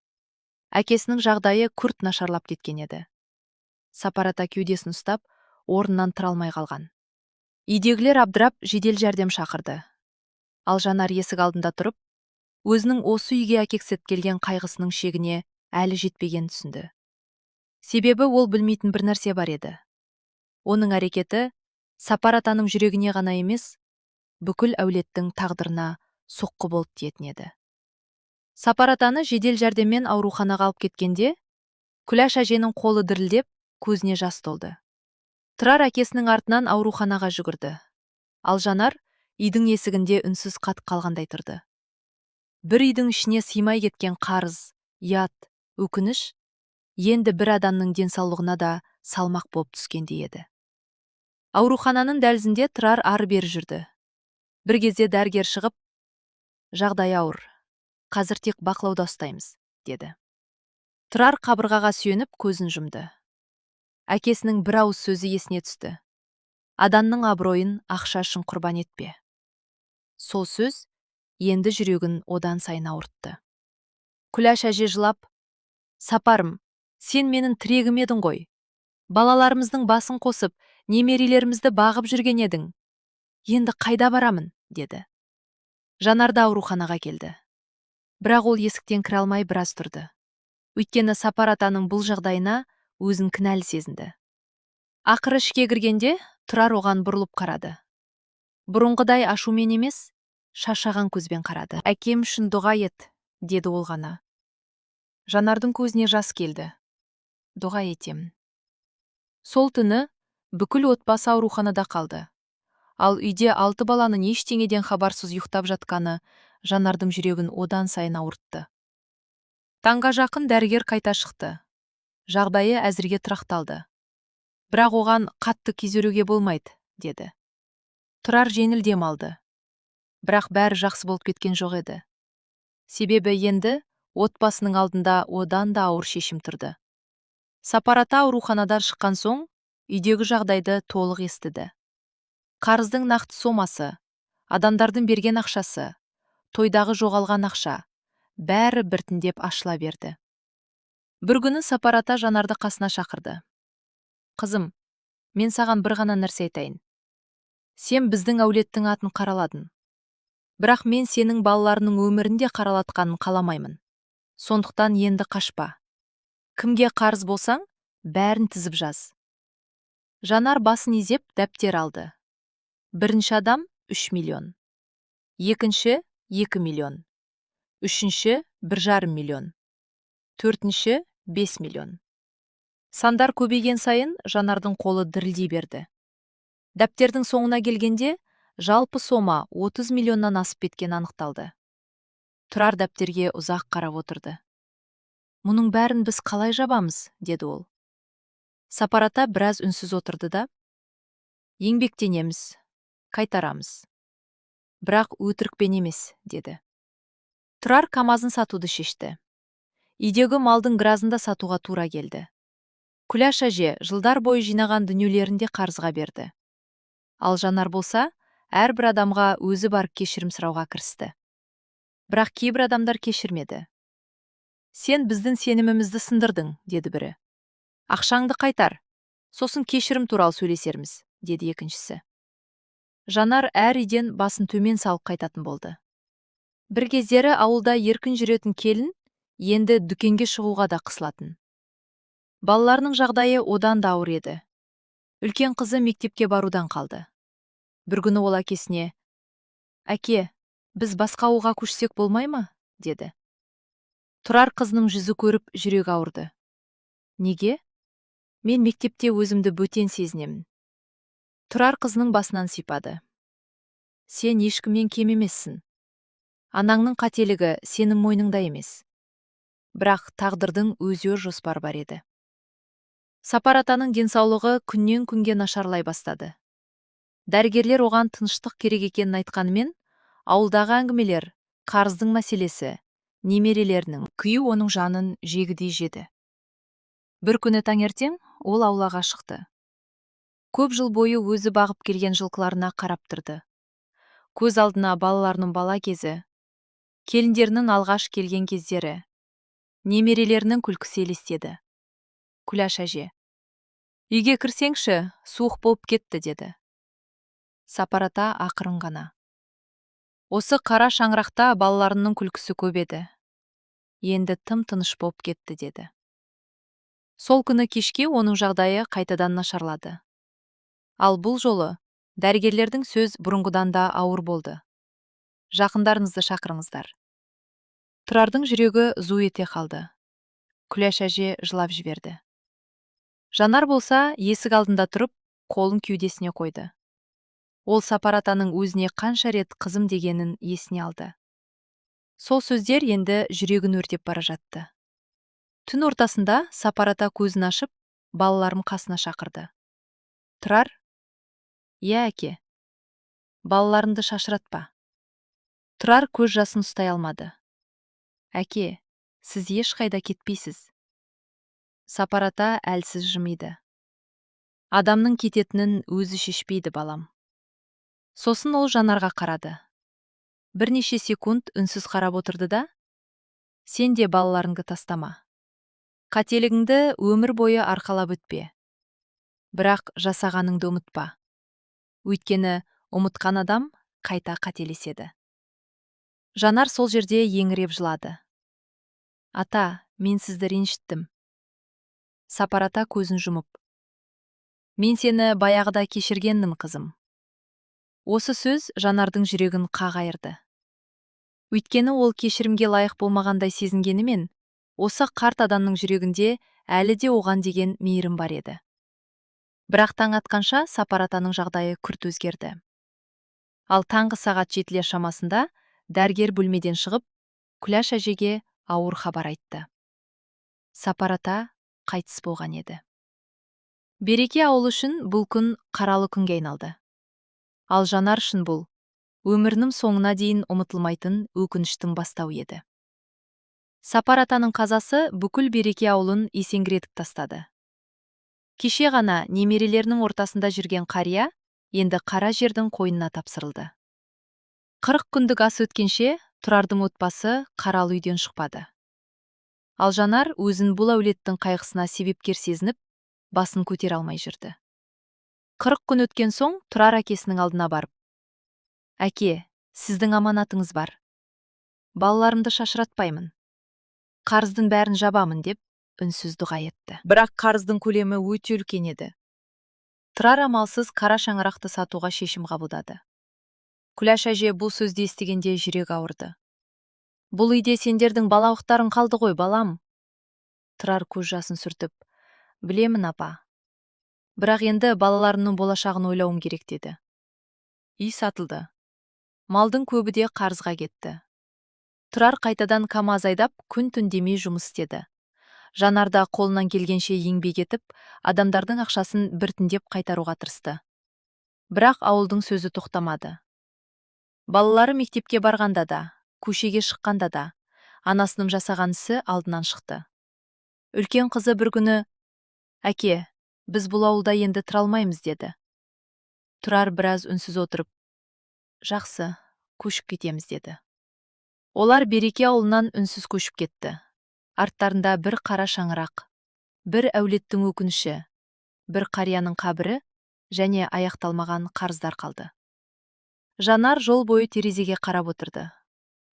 Әкесінің жағдайы күрт нашарлап кеткен еді. Сапар ата кеудесін ұстап, орнынан тұра алмай қалған. Үйдегілер абдырап, жедел жәрдем шақырды. Ал Жанар есік алдында тұрып, өзінің осы үйге әкесі келген қайғысының шегіне әлі жетпегенін түсінді. Себебі ол білмейтін бір нәрсе бар еді. Оның әрекеті Сапар атаның жүрегіне ғана емес, бүкіл әулеттің тағдырына соққы болып тиетін еді. Сапар атаны жедел жәрдеммен ауруханаға алып кеткенде, Күләш әженің қолы дірілдеп, көзіне жас толды. Тұрар әкесінің артынан ауруханаға жүгірді. Ал Жанар үйдің есігінде үнсіз қатып қалғандай тұрды. Бір үйдің ішіне сыймай кеткен қарыз, ұят, өкініш енді бір адамның денсаулығына да салмақ болып түскендей еді. Аурухананың дәлізінде Тұрар ары-бері жүрді. Бір кезде дәрігер шығып: «Жағдай ауыр. Қазір тек бақылауда ұстаймыз», деді. Тұрар қабырғаға сүйеніп, көзін жұмды. Әкесінің бір ауыз сөзі есіне түсті: «Адамның абыройын ақша үшін құрбан етпе». Сол сөз енді жүрегін одан сайын ауыртты. Күләш әже жылап: «Сапарым, сен менің тірегім едің ғой. Балаларымыздың басын қосып, немерелерімізді бағып жүрген едің. Енді қайда барамын?» деді. Жанар да ауруханаға келді. Бірақ ол есіктен кіре алмай біраз тұрды. Өйткені Сапар атаның бұл жағдайына өзін кінәлі сезінді. Ақыры ішке кіргенде Тұрар оған бұрылып қарады. Бұрынғыдай ашумен емес, шаршаған көзбен қарады. «Әкем үшін дұға ет», деді ол ғана. Жанардың көзіне жас келді. «Дұға етемін». Сол түні бүкіл отбасы ауруханада қалды. Ал үйде алты баланың ештеңеден хабарсыз ұйықтап жатқаны Жанардың жүрегін одан сайын ауыртты. Таңға жақын дәрігер қайта шықты. «Жағдайы әзірге тұрақталды. Бірақ оған қатты күйзелуге болмайды», деді. Тұрар жеңіл дем алды. Бірақ бәрі жақсы болып кеткен жоқ еді. Себебі енді отбасының алдында одан да ауыр шешім тұрды. Сапар ата ауруханадан шыққан соң үйдегі жағдайды толық естіді. Қарыздың нақты сомасы, адамдардың берген ақшасы, тойдағы жоғалған ақша, бәрі біртіндеп ашыла берді. Бір күні Сапар ата Жанарды қасына шақырды. «Қызым, мен саған бір ғана нәрсе айтайын. Сен біздің әулеттің атын қараладың. Бірақ мен сенің балаларының өмірін де қаралатқанын қаламаймын. Сондықтан енді қашпа. Кімге қарыз болсаң, бәрін тізіп жаз». Жанар басын изеп, дәптер алды. Бірінші адам 3 миллион, екінші 2 миллион, үшінші 1,5 миллион, төртінші 5 миллион. Сандар көбейген сайын Жанардың қолы дірілдей берді. Дәптердің соңына келгенде жалпы сома 30 миллионнан асып кеткені анықталды. Тұрар дәптерге ұзақ қарап отырды. «Мұның бәрін біз қалай жабамыз?» – деді ол. Сапар ата біраз үнсіз отырды да: «Еңбектенеміз, қайтарамыз, бірақ өтірікпен емес», – деді. Тұрар КамАЗын сатуды шешті. Үйдегі малдың біразын да сатуға тура келді. Күләш әже жылдар бойы жинаған дүниелерін де қарызға берді. Ал Жанар болса, әрбір адамға өзі барып кешірім сұрауға кірісті. Бірақ кейбір адамдар кешірмеді. «Сен біздің сенімімізді сындырдың», – деді бірі. «Ақшаңды қайтар, сосын кешірім туралы сөйлесерміз», – деді екіншісі. Жанар әр үйден басын төмен салып қайтатын болды. Бір кездері ауылда еркін жүретін келін енді дүкенге шығуға да қысылатын. Балаларының жағдайы одан да ауыр еді. Үлкен қызы мектепке барудан қалды. Бір күні ол әкесіне: «Әке, біз басқа ауылға көшсек болмай ма?» – деді. Тұрар қызының жүзі көріп, жүрегі ауырды. «Неге?» «Мен мектепте өзімді бөтен сезінемін». Тұрар қызының басынан сипады. «Сен ешкімнен кем емессің. Анаңның қателігі сенің мойныңда емес». Бірақ тағдырдың өз жоспары бар еді. Сапар атаның денсаулығы күннен күнге нашарлай бастады. Дәрігерлер оған тыныштық керек екенін айтқанымен, ауылдағы әңгімелер, қарыздың мәселесі, немерелерінің күйі оның жанын жегідей жеді. Бір күні таңертең ол аулаға шықты. Көп жыл бойы өзі бағып келген жылқыларына қарап тұрды. Көз алдына балаларының бала кезі, келіндерінің алғаш келген кездері, немерелерінің күлкісі елестеді. Күләш әже: «Үйге кірсеңші, суық болып кетті», – деді. Сапар ата ақырын ғана: «Осы қара шаңырақта балаларының күлкісі көп еді, енді тым тыныш болып кетті», – деді. Сол күні кешке оның жағдайы қайтадан нашарлады. Ал бұл жолы дәрігерлердің сөз бұрынғыдан да ауыр болды: «Жақындарыңызды шақырыңыздар». Тұрардың жүрегі зу ете қалды. Күләш әже жылап жіберді. Жанар болса, есік алдында тұрып, қолын кеудесіне қойды. Ол Сапар атаның өзіне қанша рет «қызым» дегенін есіне алды. Сол сөздер енді жүрегін өртеп бара жатты. Түн ортасында Сапар ата көзін ашып, балаларын қасына шақырды. «Тұрар!» «Иә, әке». «Балаларыңды шашыратпа». Тұрар көз жасын ұстай алмады. «Әке, сіз ешқайда кетпейсіз». Сапар ата әлсіз жымиды. «Адамның кететінін өзі шешпейді, балам». Сосын ол Жанарға қарады. Бірнеше секунд үнсіз қарап отырды да: «Сен де балаларыңды тастама. Қателігіңді өмір бойы арқалап өтпе, бірақ жасағаныңды ұмытпа. Өйткені ұмытқан адам қайта қателеседі». Жанар сол жерде еңіреп жылады. «Ата, мен сізді ренжіттім». Сапар ата көзін жұмып: «Мен сені баяғыда кешіргенмін, қызым». Осы сөз Жанардың жүрегін қақ айырды. Өйткені ол кешірімге лайық болмағандай сезінгенімен, осы қарт адамның жүрегінде әлі де оған деген мейірім бар еді. Бірақ таң атқанша Сапар атаның жағдайы күрт өзгерді. Ал таңғы сағат 7-лер шамасында дәрігер бөлмеден шығып, Күләш әжеге ауыр хабар айтты: Сапар ата қайтыс болған еді. Береке ауылы үшін бұл күн қаралы күнге айналды. Ал Жанар үшін бұл өмірінің соңына дейін ұмытылмайтын өкініштің бастауы еді. Сапар атаның қазасы бүкіл Береке ауылын есеңгіретіп тастады. Кеше ғана немерелерінің ортасында жүрген қария енді қара жердің қойнына тапсырылды. 40 күндік ас өткенше Тұрардың отбасы қаралы үйден шықпады. Ал Жанар өзін бұл әулеттің қайғысына себепкер сезініп, басын көтере алмай жүрді. 40 күн өткен соң Тұрар әкесінің алдына барып: «Әке, сіздің аманатыңыз бар. Балаларымды шашыратпаймын, қарыздың бәрін жабамын», – деп үнсіз дұға етті. Бірақ қарыздың көлемі өте үлкен еді. Тұрар амалсыз қара шаңырақты сатуға шешім қабылдады. Күләш әже бұл сөзді естігенде жүрегі ауырды. «Бұл үйде сендердің балалықтарың қалды ғой, балам». Тұрар көз жасын сүртіп, «Білемін, апа. Бірақ енді балаларымның болашағын ойлауым керек», – деді. Үй сатылды. Малдың көбі де қарызға кетті. Тұрар қайтадан КамАЗ айдап, күн-түн демей жұмыс істеді. Жанар да қолынан келгенше еңбек етіп, адамдардың ақшасын біртіндеп қайтаруға тырысты. Бірақ ауылдың сөзі тоқтамады. Балалары мектепке барғанда да, көшеге шыққанда да анасының жасаған ісі алдынан шықты. Үлкен қызы бір күні: «Әке, біз бұл ауылда енді тұра алмаймыз», – деді. Тұрар біраз үнсіз отырып, «Жақсы, көшіп кетеміз», – деді. Олар Береке ауылынан үнсіз көшіп кетті. Арттарында бір қара шаңырақ, бір әулеттің өкініші, бір қарияның қабірі және аяқталмаған қарыздар қалды. Жанар жол бойы терезеге қарап отырды.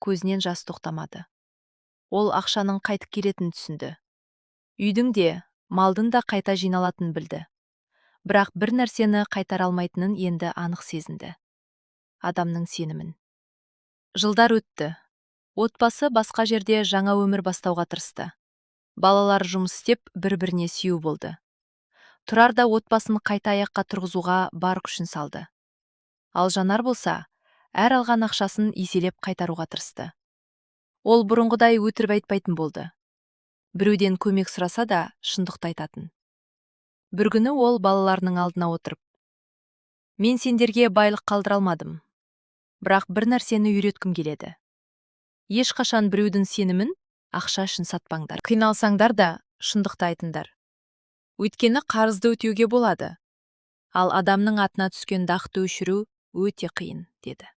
Көзінен жас тоқтамады. Ол ақшаның қайтып келетінін түсінді. Үйдің де, малдың да қайта жиналатынын білді. Бірақ бір нәрсені қайтара алмайтынын енді анық сезінді: адамның сенімін. Жылдар өтті. Отбасы басқа жерде жаңа өмір бастауға тырысты. Балалар жұмыс істеп, бір-біріне сүйеу болды. Тұрар да отбасын қайта аяққа тұрғызуға бар күшін салды. Ал Жанар болса, әр алған ақшасын еселеп қайтаруға тырысты. Ол бұрынғыдай өтірік айтпайтын болды. Біреуден көмек сұраса да, шындықты айтатын. Бір күні ол балаларының алдына отырып: «Мен сендерге байлық қалдыра алмадым. Бірақ бір нәрсені үйреткім келеді. Ешқашан біреудің сенімін ақша үшін сатпаңдар. Қиналсаңдар да, шындықты айтыңдар. Өйткені қарызды өтеуге болады. Ал адамның атына түскен дақты өшіру өте қиын», – деді.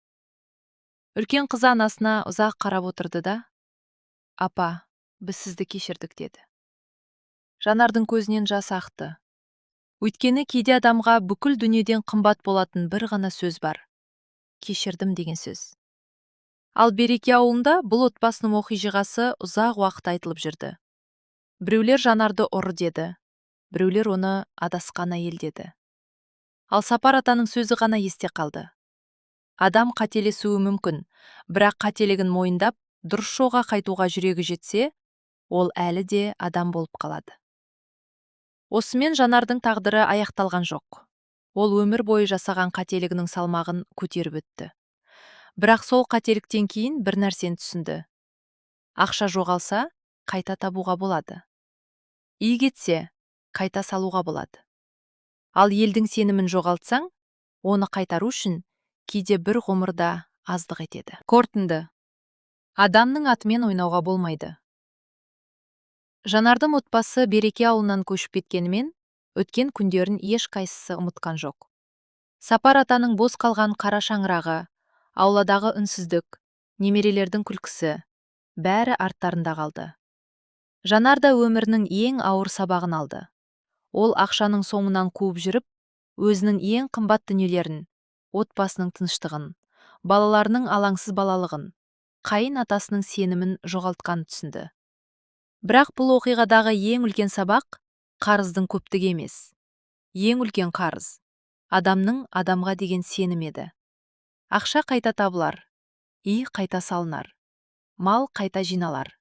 Үлкен қызы анасына ұзақ қарап отырды да: «Апа, біз сізді кешірдік», – деді. Жанардың көзінен жас ақты. Өйткені кейде адамға бүкіл дүниеден қымбат болатын бір ғана сөз бар: кешірдім деген сөз. Ал Береке ауылында бұл отбасының оқиғасы ұзақ уақыт айтылып жүрді. Біреулер Жанарды ұры деді, біреулер оны адасқан әйел деді. Ал Сапар атаның сөзі ғана есте қалды: «Адам қателесуі мүмкін, бірақ қателігін мойындап, дұрыс жолға қайтуға жүрегі жетсе, ол әлі де адам болып қалады». Осымен Жанардың тағдыры аяқталған жоқ. Ол өмір бойы жасаған қателігінің салмағын көтеріп өтті. Бірақ сол қателіктен кейін бір нәрсені түсінді: ақша жоғалса, қайта табуға болады. Үй кетсе, қайта салуға болады. Ал елдің сенімін жоғалтсаң, оны қайтару үшін кейде бір ғұмыр да аздық етеді. Қорытынды: адамның атымен ойнауға болмайды. Жанардың отбасы Береке ауылынан көшіп кеткенімен, өткен күндерін ешқайсысы ұмытқан жоқ. Сапар атаның бос қалған қара шаңырағы, ауладағы үнсіздік, немерелердің күлкісі – бәрі арттарында қалды. Жанар да өмірінің ең ауыр сабағын алды. Ол ақшаның соңынан қуып жүріп, өзінің ең қымбат дүниелерін – отбасының тыныштығын, балаларының алаңсыз балалығын, қайын атасының сенімін жоғалтқанын түсінді. Бірақ бұл оқиғадағы ең үлкен сабақ қарыздың көптігі емес, ең үлкен қарыз адамның адамға деген сенімі еді. Ақша қайта табылар, үй қайта салынар, мал қайта жиналар.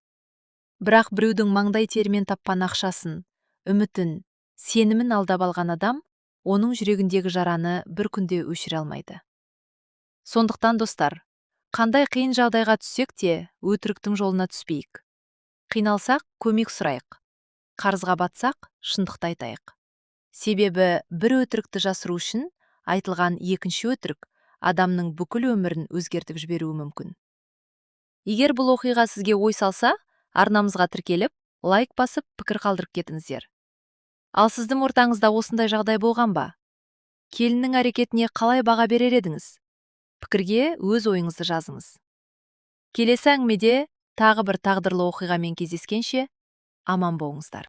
Бірақ біреудің маңдай терімен тапқан ақшасын, үмітін, сенімін алдап алған адам оның жүрегіндегі жараны бір күнде өшіре алмайды. Сондықтан, достар, қандай қиын жағдайға түссек те, өтіріктің жолына түспейік. Қиналсақ, көмек сұрайық. Қарызға батсақ, шындықты айтайық. Себебі бір өтірікті жасыру үшін айтылған екінші өтірік адамның бүкіл өмірін өзгертіп жіберуі мүмкін. Егер бұл оқиға сізге ой салса, арнамызға тіркеліп, лайк басып, пікір қалдырып кетіңіздер. Ал сіздің ортаңызда осындай жағдай болған ба? Келіннің әрекетіне қалай баға берер едіңіз? Пікірге өз ойыңызды жазыңыз. Келесі әңгімеде тағы бір тағдырлы оқиғамен кездескенше, аман болыңыздар.